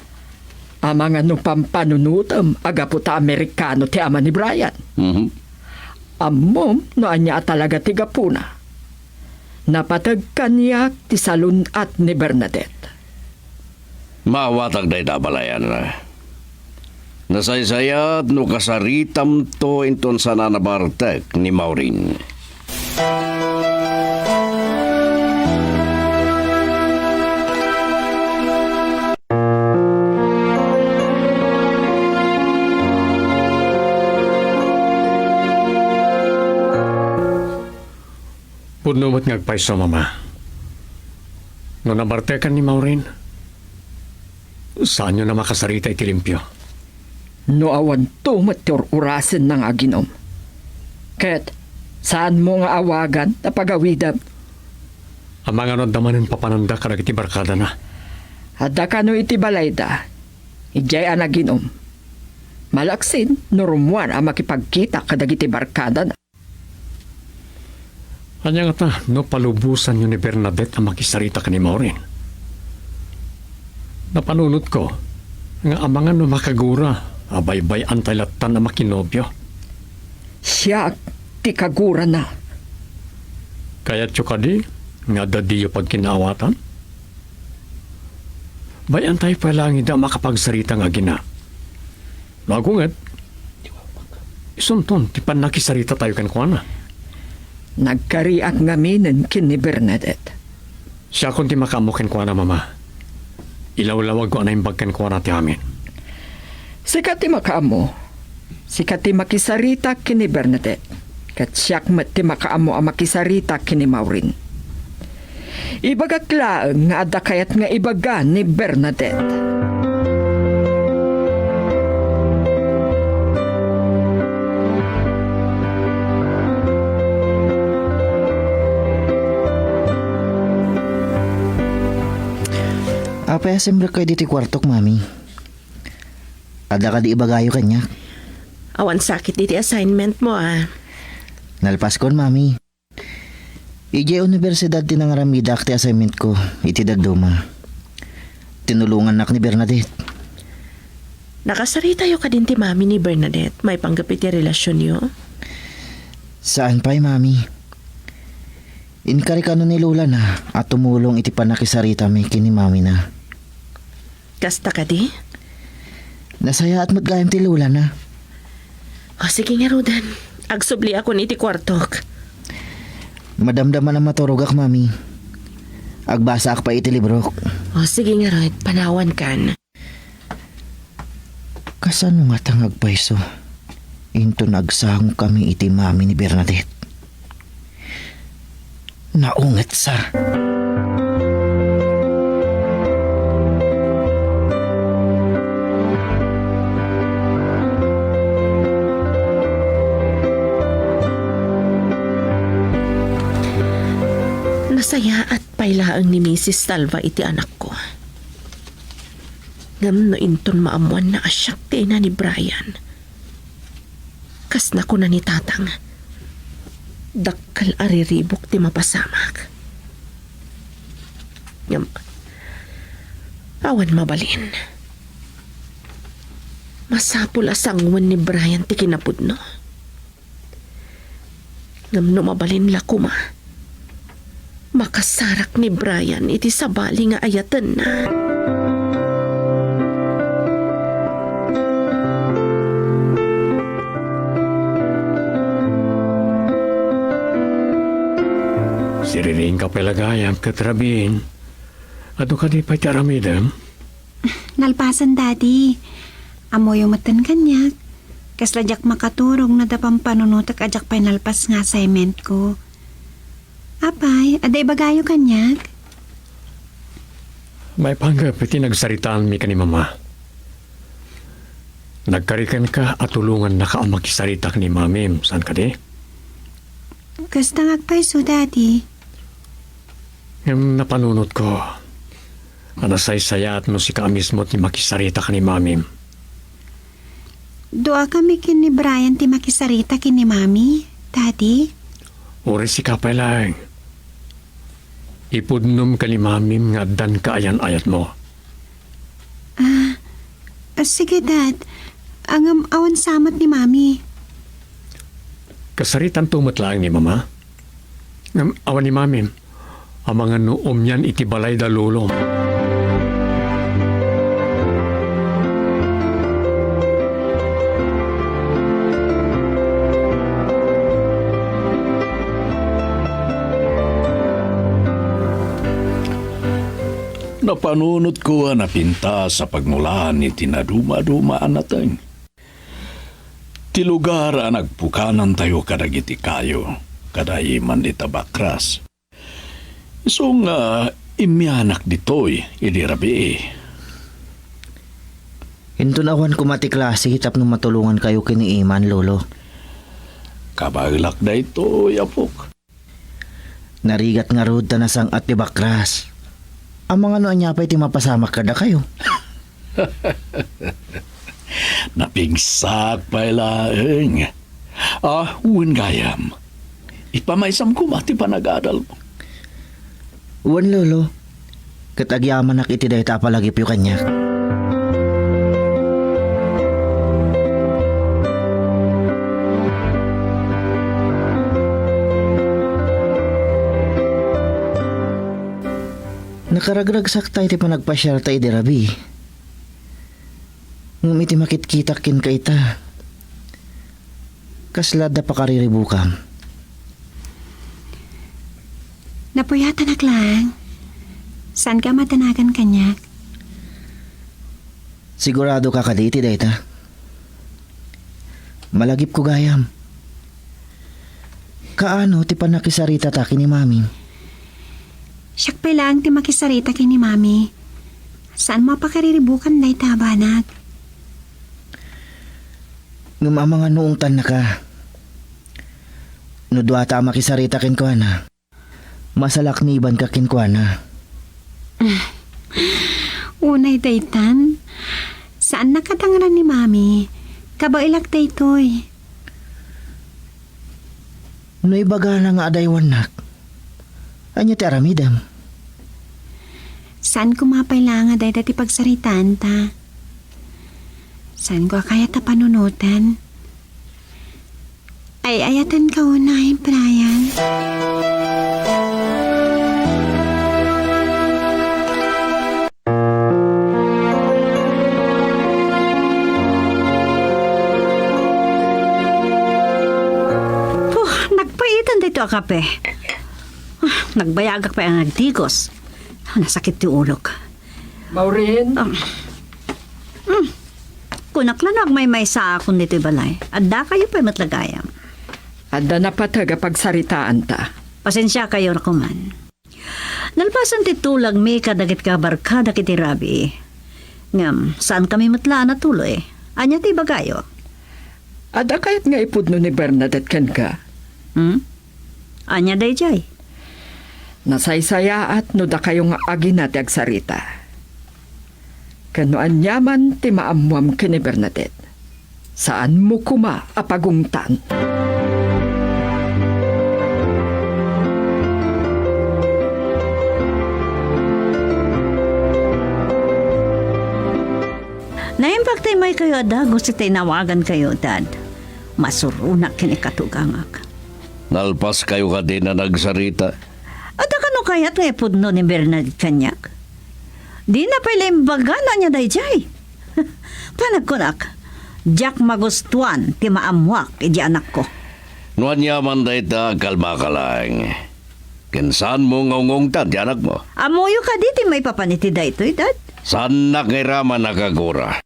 Amangan no pampanunotem a gapu ta Amerikano ti ama ni Brian. Mhm. Ammom no ania a talaga ti gapuna. Napateg kaniak ti salun-at ni Bernadette. Maawatak dayta a balayan. Nasaysayaat no kasaritamto inton saan a nabartek ni Maureen. Pudno met nga agpayso, Mama. No nabartekan ni Maureen, saanyo a makasarita iti limpio. No awanto met ti ur-urasenna nga aginom. Ket saanmo nga awagan ta pagawidem. Amangan no adda manen papananda kadagiti barkadana. Adda kano iti balayda, idiay a naginom. Malaksid no rummuar a makipagkita kadagiti barkadana. Ania ngata no palubosanyo ni Bernadette a makisarita ken ni Maureen? Napanunotko nga amangan no makagura a baybay-antay lattan a makinobio. Siak ti kagurana. Kayatyo kadi nga adda diyo pagkinaawatan? Bay-antay pay laeng ida a makapagsarita nga agina. No agunget, isunton ti pannakisarita tayo kenkuana. Nagkariak ngaminen ken ni Bernadette. Siakon ti makaammo kenkuana, Mama. Ilawlawagko a naimbag kenkuana ti amin. Sika ti makaammo. Sika ti makisarita ken ni Bernadette. Ket siak met ti makaammo a makisarita ken ni Maureen. Ibagak laeng nga adda kayat nga ibaga ni Bernadette. Apay a simrekkayo ditoy kuartok, Mami? Adda kadi ibagayo kaniak? Awan sakit iti assignment mo, a. Nalpaskon, Mami. Idiay universidad ti nangaramidak ti assignmentko iti dadduma. Tinulongannak ni Bernadette. Nakasaritayo kadin ti mami ni Bernadette maipanggep iti relasionyo? Saan pay, Mami. Inkari kano ni Lolana a tumulong iti pannakisaritami ken ni Mamina. Kasta kadi? Nasayaat met gayam ti Lolana. O, sige ngaruden. Agsubliakon iti kuartok. Madamdama a maturogak, Mami. Agbasaak pay iti librok. O, sige ngarud, panawankan. Kasano ngata nga agpayso inton agsangokami iti mami ni Bernadette? Naungetsa. Nasayaat ni Misis Salva iti anakko. Ngem no inton maammuanna a siak ti ina ni Brian, kas nakuna ni Tatang, dakkel a riribuk ti mapasamak. Ngem, awan mabalin. Masapul a sangoen ni Brian ti kinapudno. Ngem no mabalin la koma, makasarak ni Brian iti sabali nga ayatenna. Siriringka pay la gayam ket rabiin. Adu kadi pay ti aramidem? Nalpasen, Daddy. Ammoyo metten kaniak. Kasla diak makaturog no adda pampanunotek a diak pay nalpas nga assignment ko. Apay, adda ibagayo kaniak? Maipanggep iti nagsaritaanmi ken ni Mama. Nagkari kenka a tulongannaka a makisarita ken ni Mamim, saan kadi? Kasta nga agpayso, Daddy. Ngem napanunotko a nasaysayaat no sika a mismo ti makisarita ken ni Mamim. Duakami ken ni Brian ti makisarita ken ni Mami, Daddy. Uray sika pay laeng. Ipudnom ken ni Mamim nga addan kaayan-ayatmo. Ah, ah, sige, Dad. Ngem awan sa met ni Mami. Kasaritanto met laeng ni Mama. Ngem awan ni Mamim. Amangan no umian iti balay da Lolo. Napanunotko a napintas a pagmulaan iti nadumaduma a nateng. Ti lugar a nagpukanantayo kadagiti kayo, kada iman dita bakras. Isu nga immianak ditoy idi rabii. Inton awan koma ti klase tapno matulongankayo ken ni Iman, Lolo. Kabaelak daytoy, apok. Narigat ngarud ta nasang-at ti bakras. Amangan no ania pay ti mapasamak kadakayo? Napigsak pay laeng. Ah, wen gayam. Ipamaysam koma ti panagadalmo. Wen, Lolo. Ket agyamanak iti dayta a palagipyo kaniak. Nakaragragsakta iti panagpasiarta idi rabii. Ngem iti makitkitak kenka ita, kasla adda pakariribukam. Napuyatanak laeng. Saanka a madanagan kaniak? Siguradoka kadi iti dayta? Malagipko gayam. Kaano ti pannakisaritata ken ni Mami? Siak pay laeng ti makisarita ken ni Mami. Saanmo a pakariribukam dayta a banag. Ngem amangan no ungtannaka. No duata a makisarita kenkuana, masalaknibanka kenkuana. Unay daytan, saannak a dangran ni Mami. Kabaelak daytoy. No ibagana nga adaywannak, ania ti aramidem? Saan koma pay la nga dayta ti pagsaritaanta. Saanko a kayat a panunoten. Ay-ayatenka unay, Brian. Puh, nagpaitan daytoy a kape. Ah, nagbayagak pay a nagdigos. Ah, nasakit ti ulok. Maureen? Ah. Hmm. Kunak la no agmaymaysaakon ditoy balay. Addakayo pay met la gayam. Adda napateg a pagsaritaanta. Pasensiakayo rakuman. Nalpasen ti tulagmi kadagiti kabarkadak iti rabii. Ngem, saankami met la a natuloy. Ania ti ibagayo? Adda kayat nga ipudno ni Bernadette kenka? Hmm? Ania daydiay? Nasaysayaat no dakayo nga agina ti agsarita. Ken no aniaman ti maammoam ken ni Bernadette, saanmo koma a pagungtan. Naimbag ti maykayo a dagus iti inawagankayo, Dad. Masuronak ken ikatugangak. Nalpaskayo kadi a nagsarita? Adda kano kayat nga ipudno ni Bernadette kaniak? Dina pay la imbaga no ania daydiay. Panagkunak, diak magustuan ti maammoak iti anakko. No aniaman dayta, kalmaka laeng. Ken saanmo nga ungungtan ti anakmo. Ammoyo kadi ti maipapan iti daytoy, Dad? Saannak nga iraman a kagura.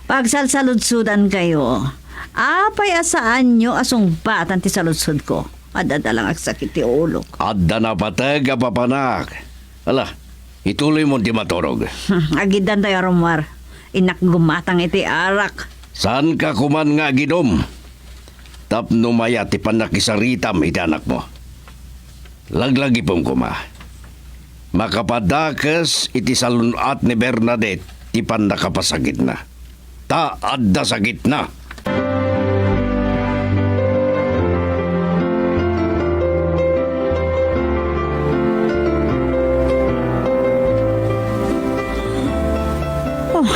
Pagsalsaludsodankayo. Apay a saanyo a sungbatan ti saludsodko? Adda lang agsakit ti ulok. Adda napateg a papanak. Ala, ituloymon ti maturog. Agiddan tayo, Romar. Innak gumatang iti arak. Saanka koman nga agidum tapno mayat ti pannakisaritam iti anakmo. Laglagipem koma. Makapadakes iti salun-at ni Bernadette ti pannakapasakitna. Ta adda sakitna. Oh,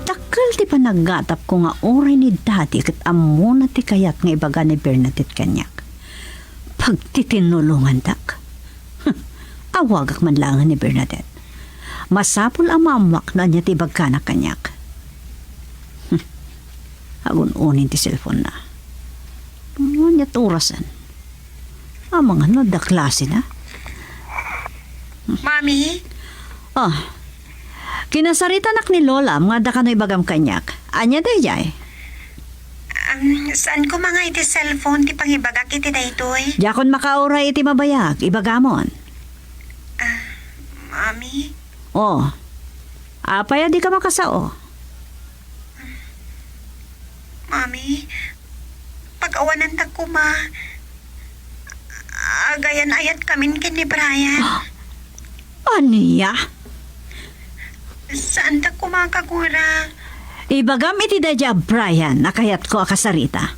dakkel ti panaggatapko nga uray ni Daddy ket ammona ti kayat nga ibaga ni Bernadette kaniak. Pagtitinnulongandak. Awagak man laengen ni Bernadette. Masapul a maammoak no ania ti ibaggana kaniak. Hmm. Agun-unin ti cellphone-na. Ania ti orasen? Amangan no adda klase na. Mami? Ah, kinasaritanak ni Lolam nga adda kano ibagam kaniak. Ania daydiay? Um, saan ko mangay ti cellphone ti pangibagak iti daytoy? Diakon makauray iti mabayag, ibagamon. Ah, Mami? Oh, apay a di ka makasao? Mami, pag-awanantak koma. Agayan-ayat kamin ken ni Brian. Ania? Saantak koma a kagura. Ibagam iti daydiay a Brian a kayatko a kasarita.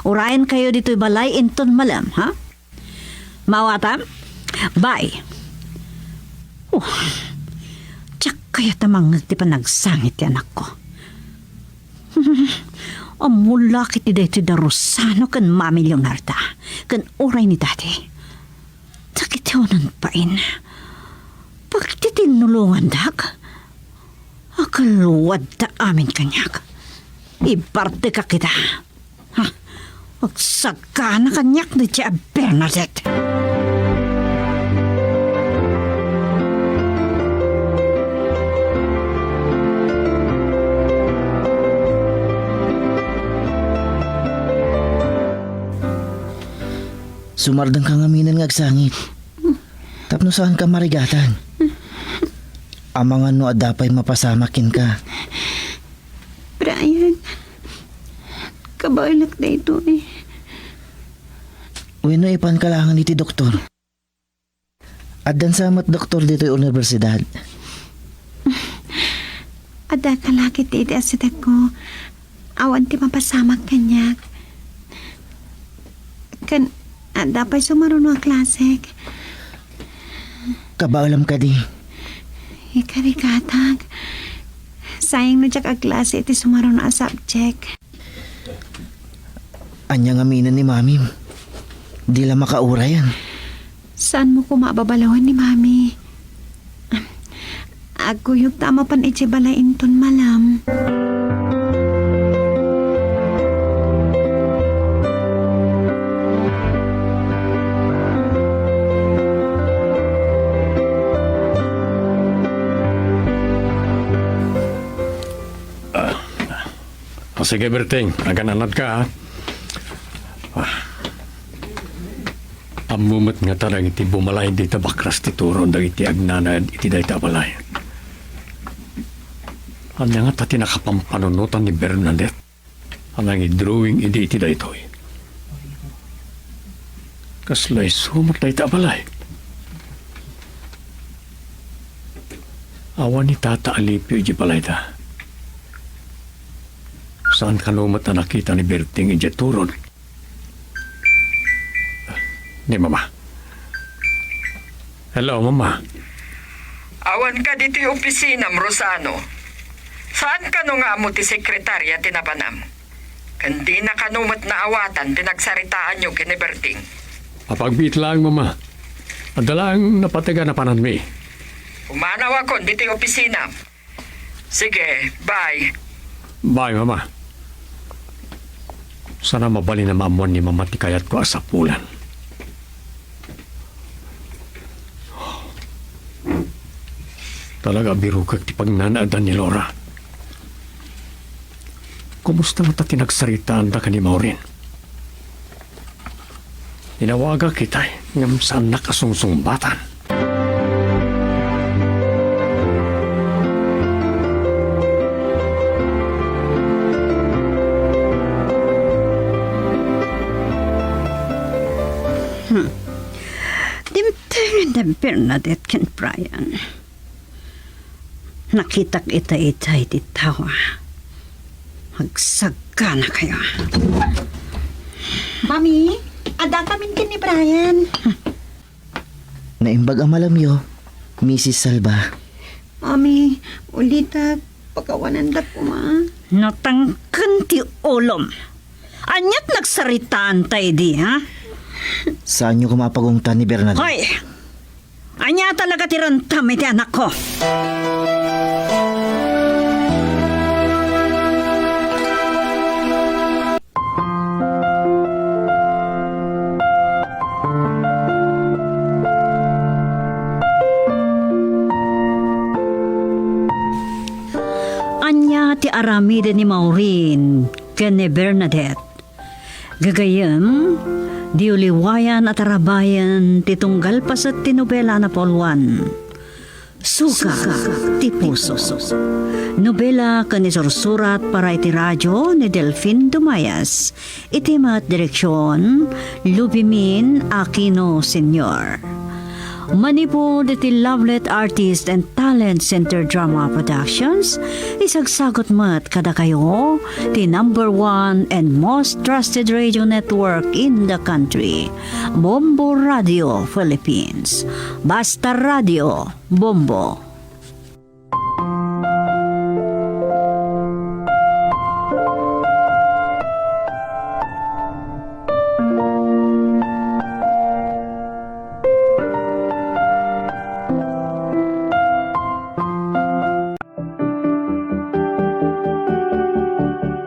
Urayenkayo ditoy balay inton malem, ha? Maawatam? Bye. Oh, diak kayat a mangngeg ti panagsangit ti anakko. Ammolak iti daytoy da Rosano ken Mami Leonarda, ken uray ni Daddy. Dagiti unan pain, pagtitinnulongandak. Agalwadda amin kaniak. Ibartekak ida. Ha? Agsagana kaniak daydiay a Bernadette. Sumardengka ngamin nga agsangit. Tapno saanka marigatan. Amangan no adda pay mapasamak kenka. Brian, kabaelak daytoy. Wenno ipanka laengen iti doktor. Addan sa met doktor ditoy universidad. Adda kalakit iti asidegko. Awan ti mapasamak kaniak. Ken adda pay sumaruno a klasek. Kabaelam kadi? Ikarigatag. Sayang no diak aklase iti sumaruno a subject. Ania ngamin ni Mamim? Di la makaurayan. Saanmo koma a babalawen ni Mami? Agkuyog ta a mapan idiay balay inton malem. Ah, sige, Berting. Agan-anadka, ha? Ah. Ammo met ngata dagiti bumalay dita bakras ti turon dagiti agnanaed iti dayta a balay. Ania ngata ti nakapampanunotan ni Bernadette a nangidrawing idi iti daytoy? Kasla isu met dayta a balay? Awan ni Tata Alipio idiay balayda. Saan kano met a nakita ni Berting idiay turon. Ni Mama. Hello, Mama. Awan ka ditoy opisinam, Rosano. Saan kano nga ammo ti sekretaria ti napanam? Ken dina kano met naawatan ti nagsaritaanyo ken ni Berting? Apagbiit laeng, Mama. Adda laeng napateg a napananmi. Pumanawakon ditoy opisinam. Sige, bye. Bye, Mama. Sana mabalin a maammuan ni Mama ti kayatko a sapulan. Talaga a birukek ti pagnanaedan ni Laura. Kumusta ngata ti nagsaritaanda ken ni Maureen? Inawagak itay, ngem saannak a sungsungbatan. Hmm. Dimtengen da Bernadette ken Brian. Nakitak ita itay ti tawa. Agsagganakayo. Mami, adda kami ken ni Brian. Naimbag a malamyo, Misis Salva. Mami, ulitek, pakawanandak koma. Natangken ti ulom. Aniat nagsaritaanta idi, ha? Saanyo koma a pagungtan ni Bernadette. Hoy! Ania talaga ti rantam iti anakko? Ania ti aramiden ni Maureen ken ni Bernadette? Gagayyem, diyo liwayan a tarabayen ti tunggal paset ti nobela a napauloan, Suka ti Puso. Nobela ken isursurat para iti radio ni Delfin Dumayas. Iti met direksion, Lubimin Aquino Senior. Manipud iti Lovelet Artist and Talent Center Drama Productions, isagsagut met kadakayo ti number one and most trusted radio network in the country, Bombo Radio Philippines. Basta Radio, Bombo.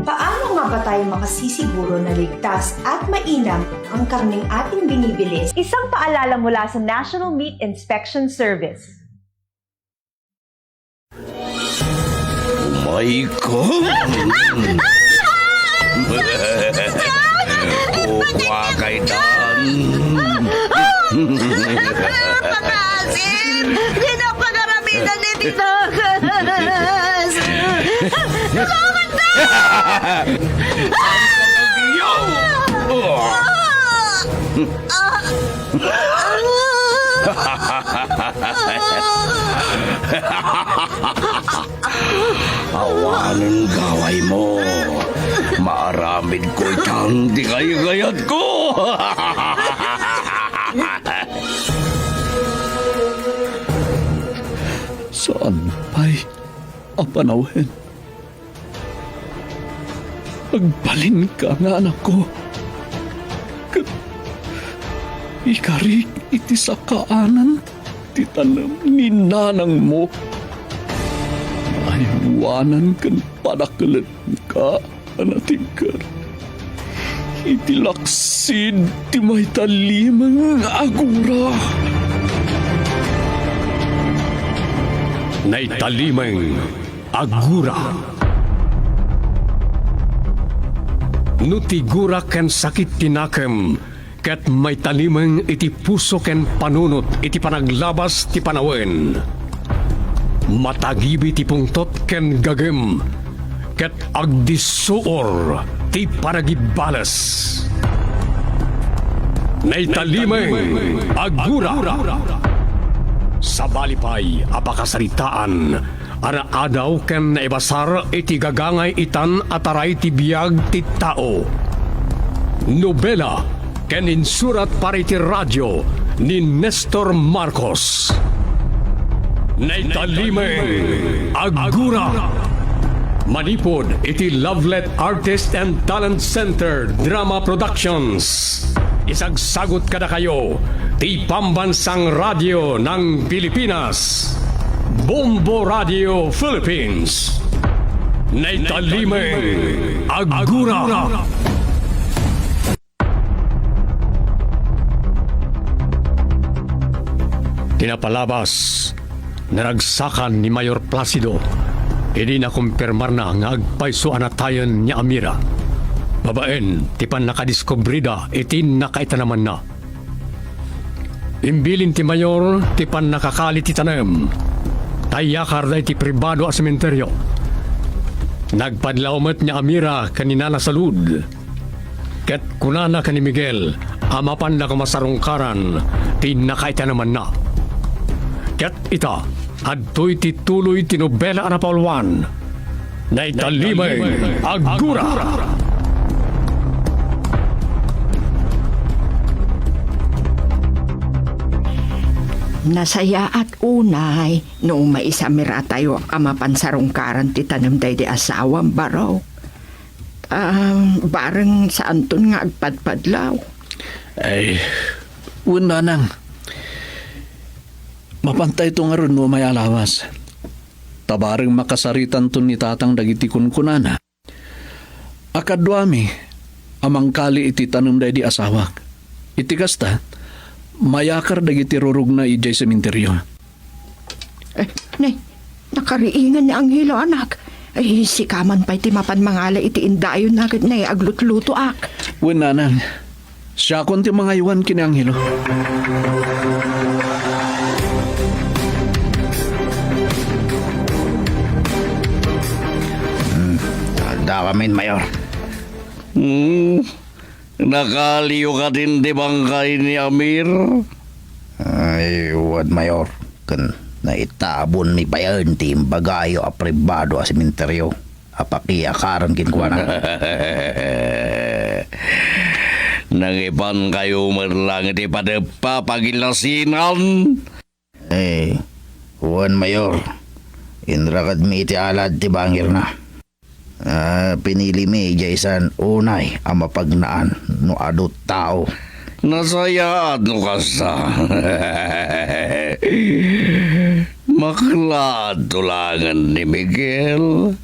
Paano nga ba tayo makasisiguro na ligtas at mainam ang karneng ating binibili? Isang paalala mula sa National Meat Inspection Service. Umay ka! Kuha kay Dan! Pangasim! Di na pagaramidan ni Tinagas! Tulungan ka! Awanen gawaymo. Maaramidko itan ti kaykayatko. Saan pay a panawen. Agbalinka nga anakko, ket ikarik iti sakaanan ti tanem ni nanangmo. Aywanan ken padakelenka a natigker iti laksid ti maitalimeng a gura. Naitalimeng a gura. No ti gura ken sakit ti nakem ket maitalimeng iti puso ken panunot iti panaglabas ti panawen, matagibi ti pungtot ken gagem, ket agdissuor ti panagibbales. Naitalimeng a gura. Sabali pay a pakasaritaan a naadaw ken naibasar iti gagangay itan a taray ti biag ti tao. Nobela ken insurat para iti radio ni Nestor Marcos. Naitalimeng Agura. Manipud iti Lovelet Artist and Talent Center Drama Productions. Isagsagut kadakayo ti Pambansang Radyo ng Pilipinas, Bombo Radio Philippines. Naitalimeng Agura. Ti napalabas, naragsakan ni Mayor Placido idi nakumpirmarna nga agpayso a natayen ni Amira, babaen ti pannakadiskubrida iti nakaitanamanna. Imbilin ti Mayor ti pannakakali ti tanem, ta iyakarda iti pribado a sementeryo. Nagpadlaw met ni Amira ken ni Nana Salud. Ket kunana ken ni Miguel a mapanda koma sarungkaran ti nakaitanamanna. Ket ita, adtoy ti tuloy ti nobela a napauluan, Naitalimeng Agura. Nasayaat unay no maisamiratayo a mapan sarungkaran ti tanem daydi asawam, Barok. Ah, bareng saanton nga agpadpadlaw. Ay, wen, nanang. Mapantayto ngarud no umay a lawas. Ta bareng makasaritanton ni tatang dagiti kunkunana a kaduami a mangkali iti tanem daydi asawak. Iti kasta, mayakar dagiti rurugna idiay sementeryo. Eh, ne, nakariingan ni Angelo, anak. Ay, sika man pay ti mapan mangala iti indayonna ket ne, aglutlutoak. Wen, nanang, siakon ti mangaywan ken ni Angelo. Hmm, adda amin, Mayor. Hmm, nakaliyo kadin ti bangkay ni Amir? Ay, wen, Mayor. Ken naitabonmi payen ti imbagayo a pribado a sementeryo a pakiyakaren kenkuana. Nangipankayo met laeng iti padeppa pagilasinan? Eh, wen, Mayor. Inrakadmi iti alad ti bangirna. Ah, pinilimi idiay san unay a mapagnaan no adu tao. Nasayaat no kasta. Maklaat to laengen ni Miguel.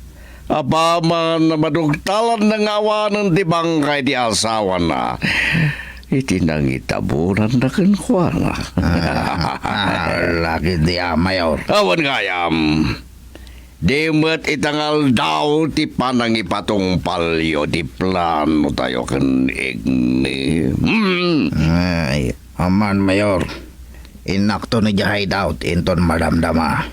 Apaman a madugtalanna nga awanen ti bangkay ti asawana iti nangitabonanna kenkuana. Ah, ah, laki di a, Mayor. Awan gayam. Di met ita nga aldaw ti panangipatungpalyo ti planotayo ken ni Igni. Hmm. Ay, aman, Mayor. Innakton idiay hideout inton madamdama.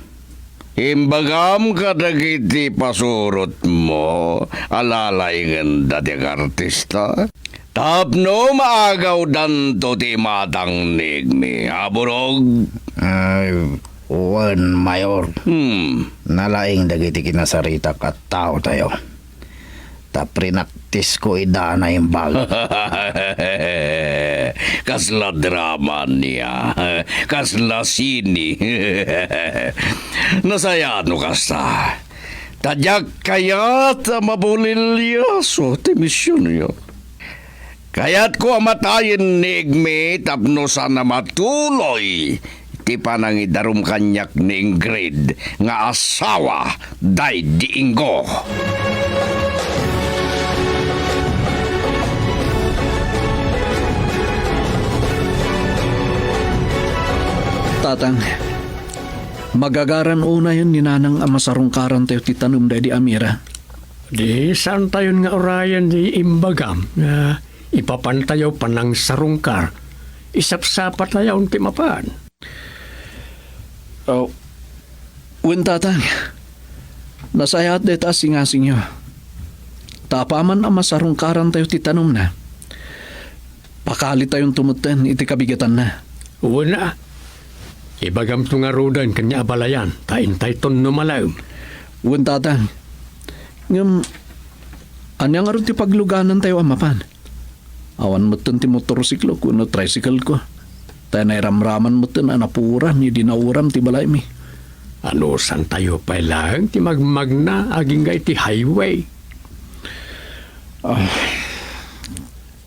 Imbagam kadagiti pasurotmo a lalaingenda ti agartista tapno maagawdanto ti imatang ni Igni. Aburog. Ay, wen, Mayor. Hmm. Nalaing dagiti kinasaritak a taotayo. Ta prinaktisko ida a naimbag. Kasla drama nia. Kasla sine. Nasayaat no kasta. Ta diak kayat a mabulilyaso ti misionyo. Kayatko a matayen ni Igmi tapno saan a matuloy ti panangidarum kaniak ni Ingrid nga asawa daydi Ingo. Tatang, magagaran unayen ni Nanang a masarungkarantayo ti tanem daydi Amira. Di saantayon nga urayen ti imbagam nga ipapantayo panangsarungkar. Isapsapatayon ti mapan. Oh, wen, Tatang. Nasayaat dayta a singasingyo. Ta apaman a masarungkarantayo ti tanemna, pakalitayonto metten iti kabigatanna. Wen a, Ibagamto ngaruden ken ni abalayan, ta intayton no malem. Wen, Tatang. Ngem, ania ngarud ti pagluganantayo a mapan? Awan metten ti motorsiklo wenno tricycle ko. Ta nairamraman metten a napuoran idi nauram ti balaymi. Anusantayo pay laeng ti magmagna agingga iti highway. Ah,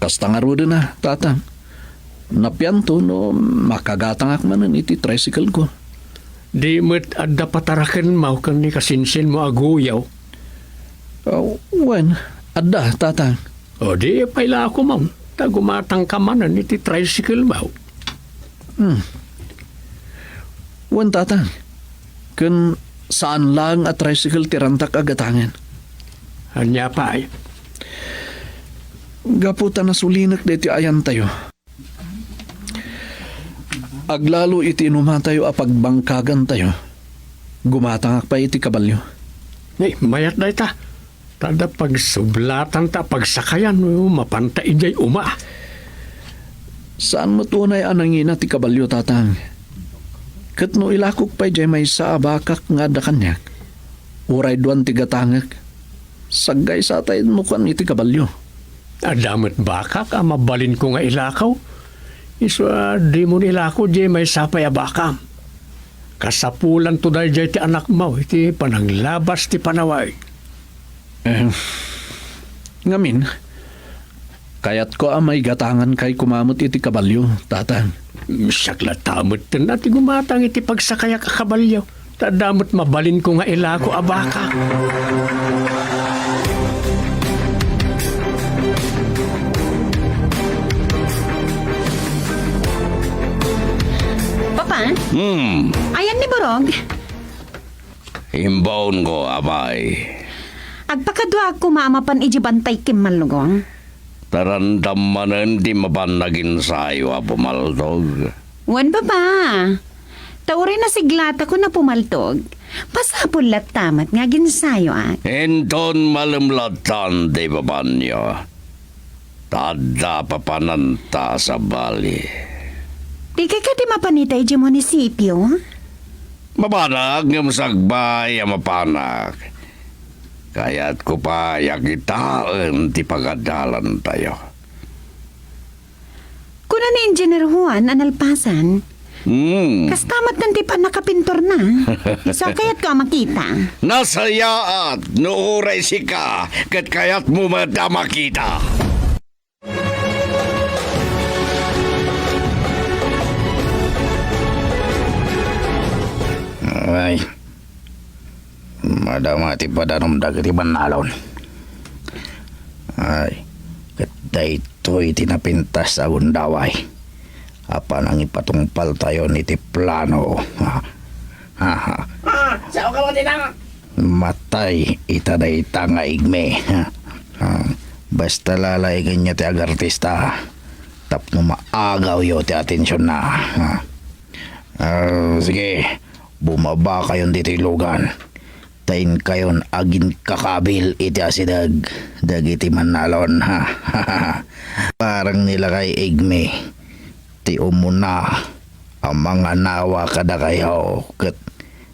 kasta ngaruden a, Tatang. Napianto no makagatangak manen iti tricycle ko. Di met adda patarakenmo ken ni kasinsinmo a guyaw? Ah, wen, adda, Tatang. O di, pailakom, ta gumatangka manen iti tricycle mo. Hmm. Wen, Tatang. Ken saan laeng a tricycle ti rantak a gatangen. Ania pay? Gapu ta nasulinek daytoy ayantayo. Aglalo iti inumatayo a pagbangkagantayo, gumatangak pay iti kabalio. Ay, mayat dayta. Ta adda pagsublatanta a pagsakayan no mapanta idiay uma. Saan met unay a nangina ti kabalio, Tatang. Ket no ilakok pay diay maysa a bakak nga adda kaniak, uray duan ti gatangek, saggaysatay no kuan iti kabalio. Adda met bakak a mabalinko nga ilakaw. Isu a dimon ilako diay maysa pay a bakam. Kasapulanto daydiay ti anakmo iti pananglabas ti panawen. Eh, ngamin, kayatko a maigatangankay koma met iti kabalio, Tatang. Siak latta metten a ti gumatang iti pagsakayak a kabalio, ta adda met mabalinko nga ilako a baka. Papa? Hmm. Ayan ni Borog? Imbaonko, amay. Agpakaduaak koma a mapan idiay bantay ken Mallugong. Tarandam manen ti mapan naginsayo a pumaltog. Wen, Papa. Ta uray nasiglatakon a pumaltog, masapul latta met nga aginsayoak. Inton malem lattan ti papanyo. Ta adda papananta, sabali. Dika kadi mapan ita idiay munisipio? Mapanak ngem sakbay a mapanak. Kayatko pay a kitaen ti pagadalantayo. Kuna ni Engineer Juan a nalpasan, Hmm. Kasta met ti pannakapinturna. Isu a kayatko a makita. Nasayaat no uray sika ket kayatmo met a makita. Ay, madama ti padanum dagiti bannalon. Ay, ket daytoy ti napintas a gundaway a panangipatungpaltayon iti plano. Ha? Ha, ha. Ah, sao ka mo, Tinang? Matay ita dayta nga igmi. Ha? Ah, basta lalaingenyo ti agartista tapno maagawyo ti atensionna. Ha? Ah, sige, bumabakayon ditoy lugan. Ta inkayon aginkakabil iti asideg dagiti mannalon. Parang ni lakay igmi ti umuna a manganawa kadakayo ket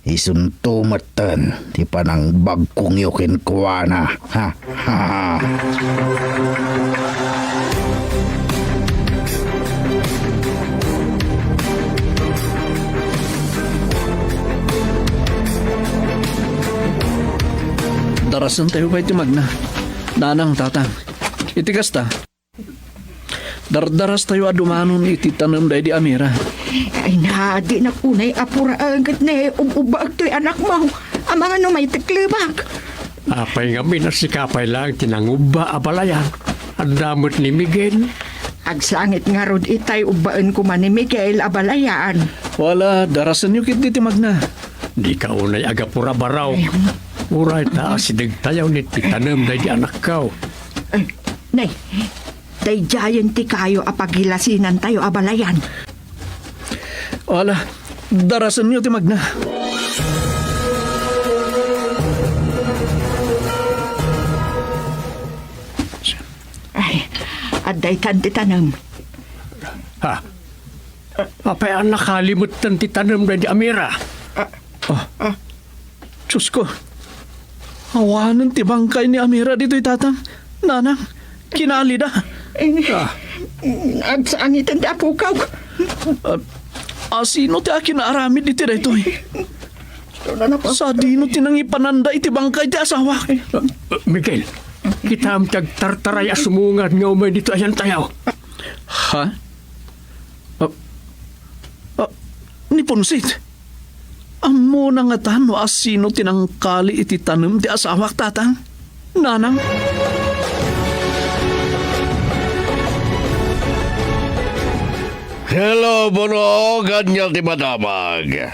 isunto metten ti panangbagkongyo kenkuana. Ha? Darasentayo pay ti magna. Nanang, tatang. Iti kasta, dardarastayo a dumanon iti tanem daydi a mira. Ay na, dinak unay apuraen ket ne, ub-ubbaek toy anakmo. Amangan no maiteklebak. Apay ngamin a sika pay laeng ti nangubba a balayan? Adda met ni Miguel. Agsangit ngarud itay ubbaen koma ni Miguel a balayan. Wala, darasenyo ketdi ti magna. Dika unay agapura, Baraw. Ay. Uray ta asidegtayo ni ti tanem daydi anakko. Ay, nay, daydiayen ti kayo a pagilasinantayo a balayan. Wala, darasenyo ti magna. Ay, adda itan ti tanem. Ha? Apay a nakali metten ti tanem daydi Amira? Ah. Ah. Ah. Diyos ko, awanen ti bangkay ni Amira ditoy, Tatang. Nanang, kinalida. Eh, ah, agsaaniten ti apokaw. Ah, asino ti akin-aramid iti daytoy? Sadino ti nangipananda iti bangkay ti asawak? Miguel, kitaem ti agtartaray a sumungad nga umay ditoy ayantayo. Ha? Ah, ah, ni Ponsit, ammona ngata no asino ti nangkali iti tanem ti asawak, Tatang? Nanang? Hello, Bono. Ania ti madamag? Ah,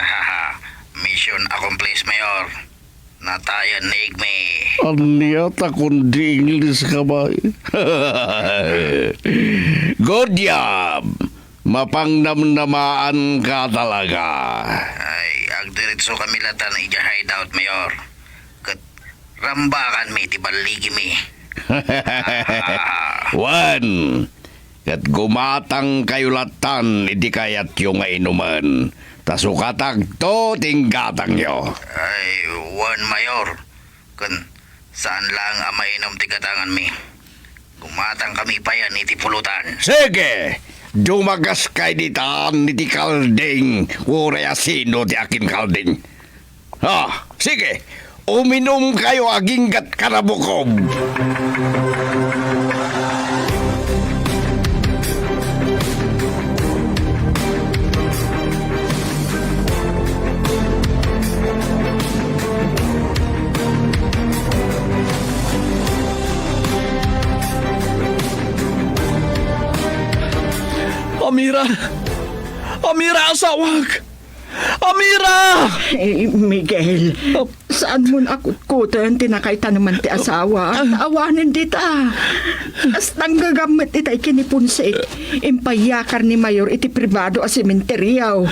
haha. Mission accomplished, Mayor. Natayan ni Igme. Ania ta kundi English ka ba? Good job! Mapangnamnamaan ka talaga. Ay, agdiretso kami latan idiay hideout, Mayor. Ket rambakanmi ti balligimi. Wen, ket gumatangkayo latan iti kayatyo nga inumen, ta sukatagto ti inggatangyo. Ay, wen, Mayor. Ken saan laeng a mainom ti gatanganmi. Gumatangkami payen iti pulutan. Sige! Dumagaskay ditan iti kalding, uray asino ti akin kalding. Ah, sige! Uminumkayo aginggat kanabukob! Amira! Amira, asawak! Amira! Eh, Miguel, oh, saanmon a kutkoten ti nakaitaneman ti asawa? Ah. Awanen dita. Kasta naggagammet itay ken ni Ponce. Impayakar ni Mayor iti pribado a sementeryo.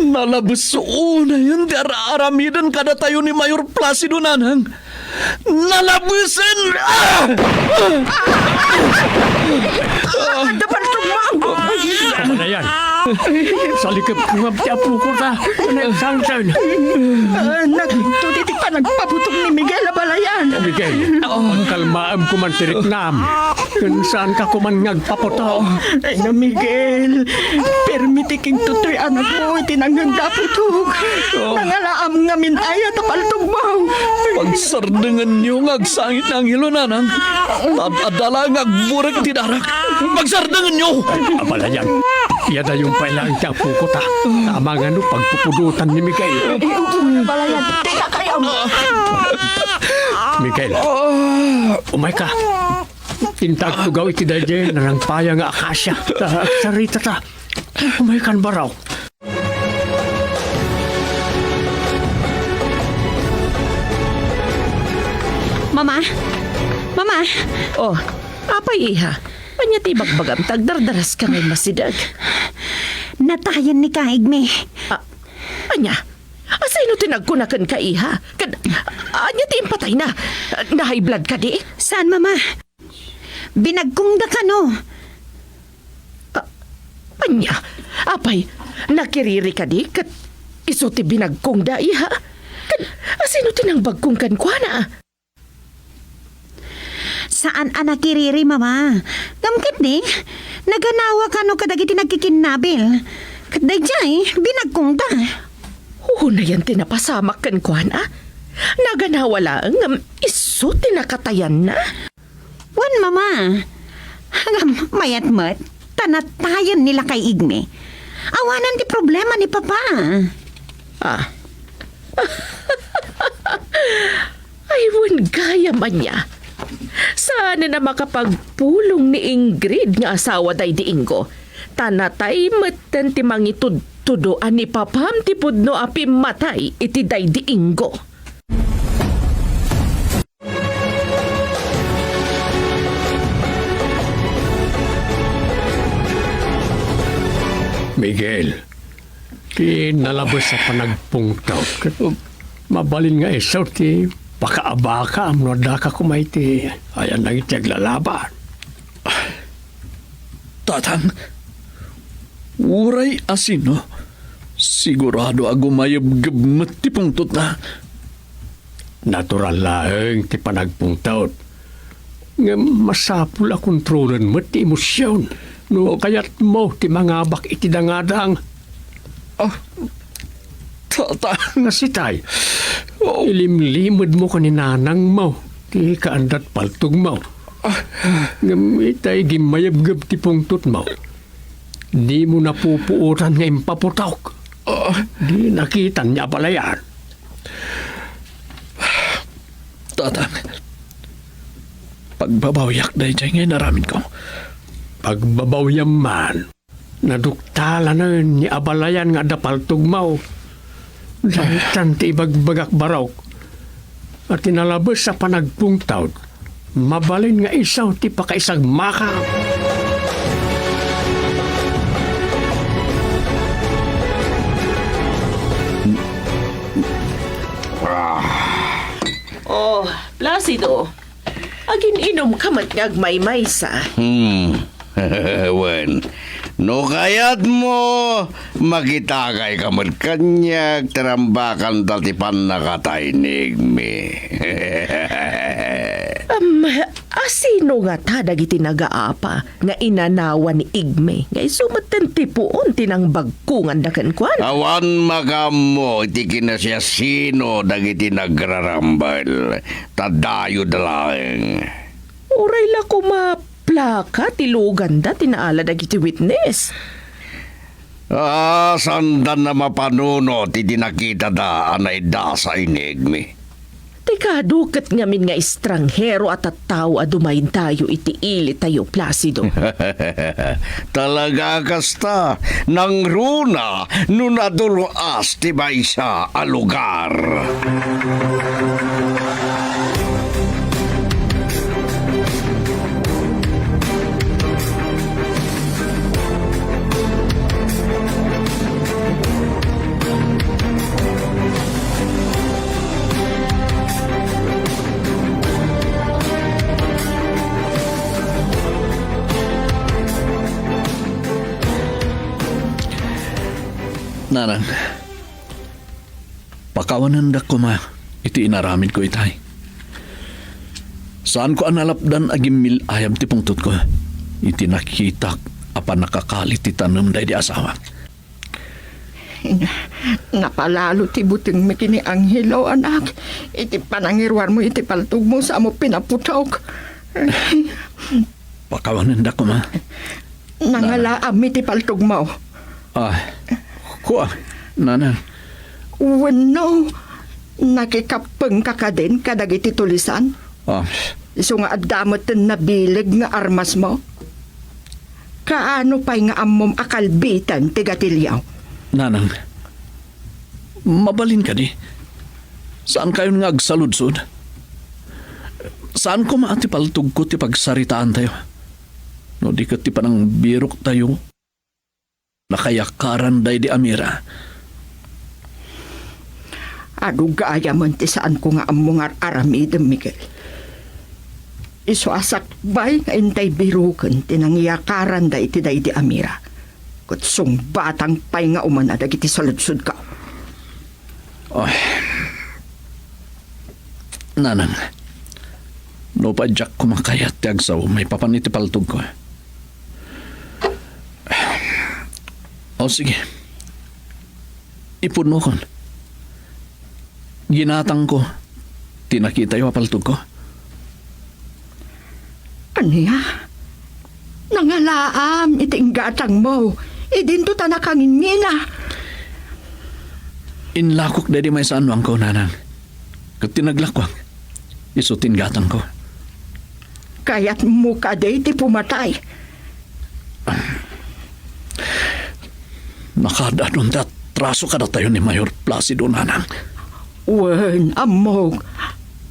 Nalabes unayen ti ar-aramiden kadatayo ni Mayor Placido, Nanang. Nalabesen! Ah! Adda pantugmo! Ano na yan? Salikep ko nga ti apoko ta. Nagsansan. Ah, nagtudi ti panagpabutong ni Miguel a balayan. Miguel, pagkalmaem koman ti riknam. Ken saanka koman nga agpaputo. Ay na, Miguel, permitiking toy anakmo iti nangngegda a putog. Oh. Nangalaam ngamin aya ta paltogmo. Pagsardengenyo nga agsangit nga anghelo, Nanang. Ad-adda la nga agburek ti darak. Pagsardengenyo! Abalayan, iyadayon pay laeng ti apoko ta. Amangan no pagpupudotan ni Miguel. Abalayan, teka kayo. Miguel, umayka. Inta agtugaw iti daydiay narangpaya nga akasia. Ta, sarita ta. Umaykan baro. Mama? Mama? Oh, apay, iha? Ania ti ibagbagam ta agdardaraska nga immasideg? Natayen ni Kaigme. Ah, ania? Asino ti nagkuna kenka, iha? Ket ania ti impatayna? Na-high blood kadi? Saan, Mama? Binagkongda kano. A-, ania? Apay, nakiriri kadi ket isu ti binagkongda, iha? Ket asino ti nangbagkong kenkuana? Saan a nakiriri, Mama. Ngem ketdi, naganawa kano kadagiti nagkikinnabil. Ket daydiay, binagkongda. Unayen ti napasamak kenkuana. Naganawa laeng ngem isu ti nakatayanna. Wen, Mama. Ngem mayat met, ta natayen ni Lakay Igme. Awanen ti problema ni Papa. Ah. Ay, wen gayam ania. Saanen a makapagpulong ni Ingrid nga asawa daydi Ingo. Ta natay metten ti mangitudtudo a ni Papam ti pudno a pimmatay iti daydi Ingo. Miguel, ti nalabes a panagpungtot, ket mabalin nga isu ti pakaabakaam no addaka koma iti ayan dagiti aglalaban. Tatang, Uray asino, sigurado a gumayebgeb met ti pungtotna. Natural laeng ti panagpungtot. Ngem masapul a kontrolen met ti emosion no kayatmo ti mangabak iti dangadang. Ah, tata. Nga sitay, oh, ilimlimedmo ken ni nanangmo ti kaandat paltogmo. Ah. Ngem itay gimmayebgeb ti pungtotmo. Dimo napupuotan nga impaputok. Ah. Di nakitan ni abalayan. Tatang, pagbabawiak daydiay nga inaramidko. Pagbabawiam man, naduktalan ni abalayan nga adda paltogmo. Daytan ti ibagbagak, barok, a ti nalabes a panagpungtot, mabalin nga isu ti pakaisagmaka. Oh, Placido, agin-inumka met nga agmaymaysa. Hmm. Wen, no kayatmo, makitakayka met kaniak, tarambakanta ti pannakatay ni Igmi. Am, asino ngata dagiti nagaapa nga inanawan ni Igmi nga isu metten ti puon ti nangbagkonganda kenkuana? Awan makaammo iti kinasiasino dagiti nagrarambel, ta dayoda laeng. Uray la koma plaka ti luganda ti naala dagiti witness. Ah, saanda a mapanunot iti nakitada a naidasa ni Igmi. Ti kadu ket ngamin nga estranghero a tattao a dumaydayo iti ilitayo, Placido. Talaga a kasta, nangruna no nadul-as ti maysa a lugar. Nanang, pakawanendak koma iti inaramidko itay. Saanko a nalapdan a gimmil-ayab ti pungtotko iti nakitak a pannakakali ti tanem daydi asawak. Napalalo ti butengmi ken ni Angelo, anak, iti panangiruarmo iti paltogmo sa ammo pinaputok. Pakawanendak koma. Nangalaam iti paltogmo. Ah, kua, nanang. Wenno, nakikappengka kadin kadagiti tulisan? Ah. Isu nga adda metten nabileg nga armasmo? Kaano pay nga ammom a kalbiten ti gatilio? Nanang, mabalin kadi? Saankayon nga agsaludsod? Saan koma a ti paltogko ti pagsaritaantayo? No di ket ti panangbiroktayo, nakayakaran daydi Amira. Adu gayamen ti saanko nga ammo nga ar-aramidem, Miguel. Isu a sakbay nga intay biroken ti nangiyakaranda iti daydi Amira. Ket sungbatang pay nga umuna dagiti saludsodko. Ay, nanang, nupay diak koma kayat ti agsao maipapan iti paltogko. O, sige. Ipudnokon. Ginatangko ti nakitayo a paltogko. Ania? Nangalaam iti inggatangmo. Idinto ta nakangingina. Inlakok daydi maysa a annuangko, nanang. Ket ti naglakuak, isu ti inggatangko. Kayatmo kadi ti pumatay? Nakaad-adun ti atraso kadatayo ni Mayor Placido, nanang. Wen, ammok,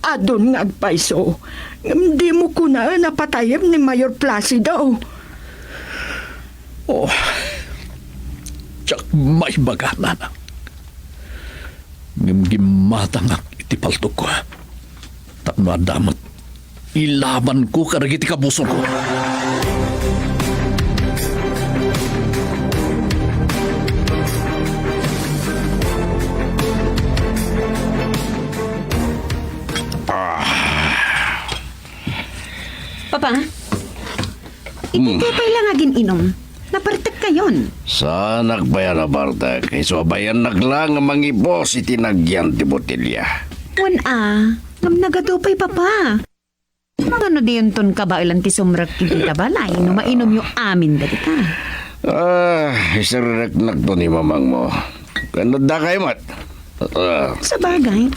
adun nga agpayso. Ngem dimo kunaen a patayem ni Mayor Placido. Oh, diak maibaga, nanang. Ngem gimmatangak iti paltogko. Tapno adda met ilabanko kadagiti kabusor. Iti Hmm. tepay la nga agin-inum, napartekkayon. Saanak pay a napartek, isu a bayannak la nga mangipos iti nagyan ti botelya. Wen a, ngem nagadu pay, Papa. Mangano diyonton kabaelan ti sumrek iti balay no mainumyo amin dagita? Ah, isireknakto ni mamangmo. Ken adda kay met. Ah. Sabagay.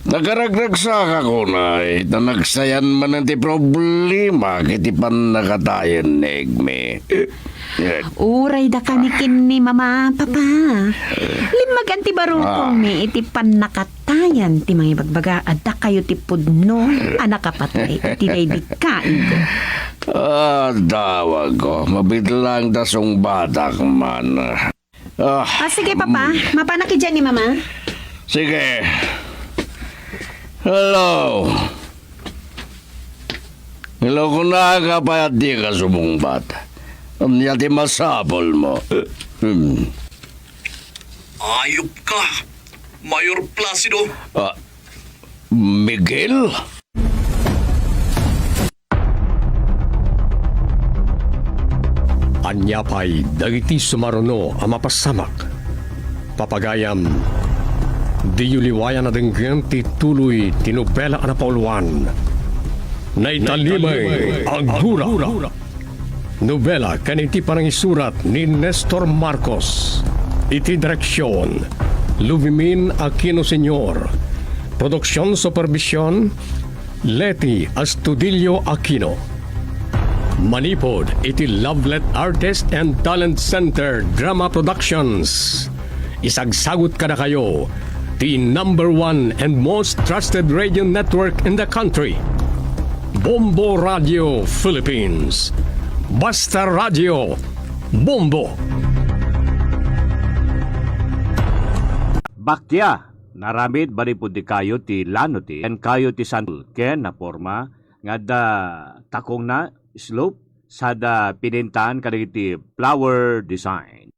Nakaragdagsakak unay, ta nagsayan manen ti problema iti pannakatayen ni Egmi. Eh. Uray daka ni ken ni Mama, Papa. Limmagan ti barukongmi Ah. iti pannakatayen ti mangibagbaga a dakayo ti pudno a nakapatay iti daydi kaingo. Ah, dawagko, mabitlang ta sungbatak man. Ah. Ah, sige, Papa. Mapanak idiay ni Mama. Sige. Hello. Hello, kunaka, pay dika sumungbat. Ania ti masapulmo? Hmm. Ayop ka, Mayor Placido. Ah, Miguel? Ania pay dagiti sumaruno a mapasamak? Papagayam, diyo liwayan a denggen ti tuloy ti nobela a napauluan, Naitalimay a Gura. Nobela ken iti panangisurat ni Nestor Marcos. Iti direksion, Luvimin Aquino Senior. Produksion supervision, Leti Astudillo Aquino. Manipud iti Lovelet Artist and Talent Center Drama Productions. Isagsagut kadakayo ti number one and most trusted radio network in the country, Bombo Radio Philippines. Basta Radio, Bombo! Bakia, naramid manipud dikayo ti lano ti, ken kayo ti san-, ken naporma nga adda takongna, slope, sada pinintaan kadagiti flower design.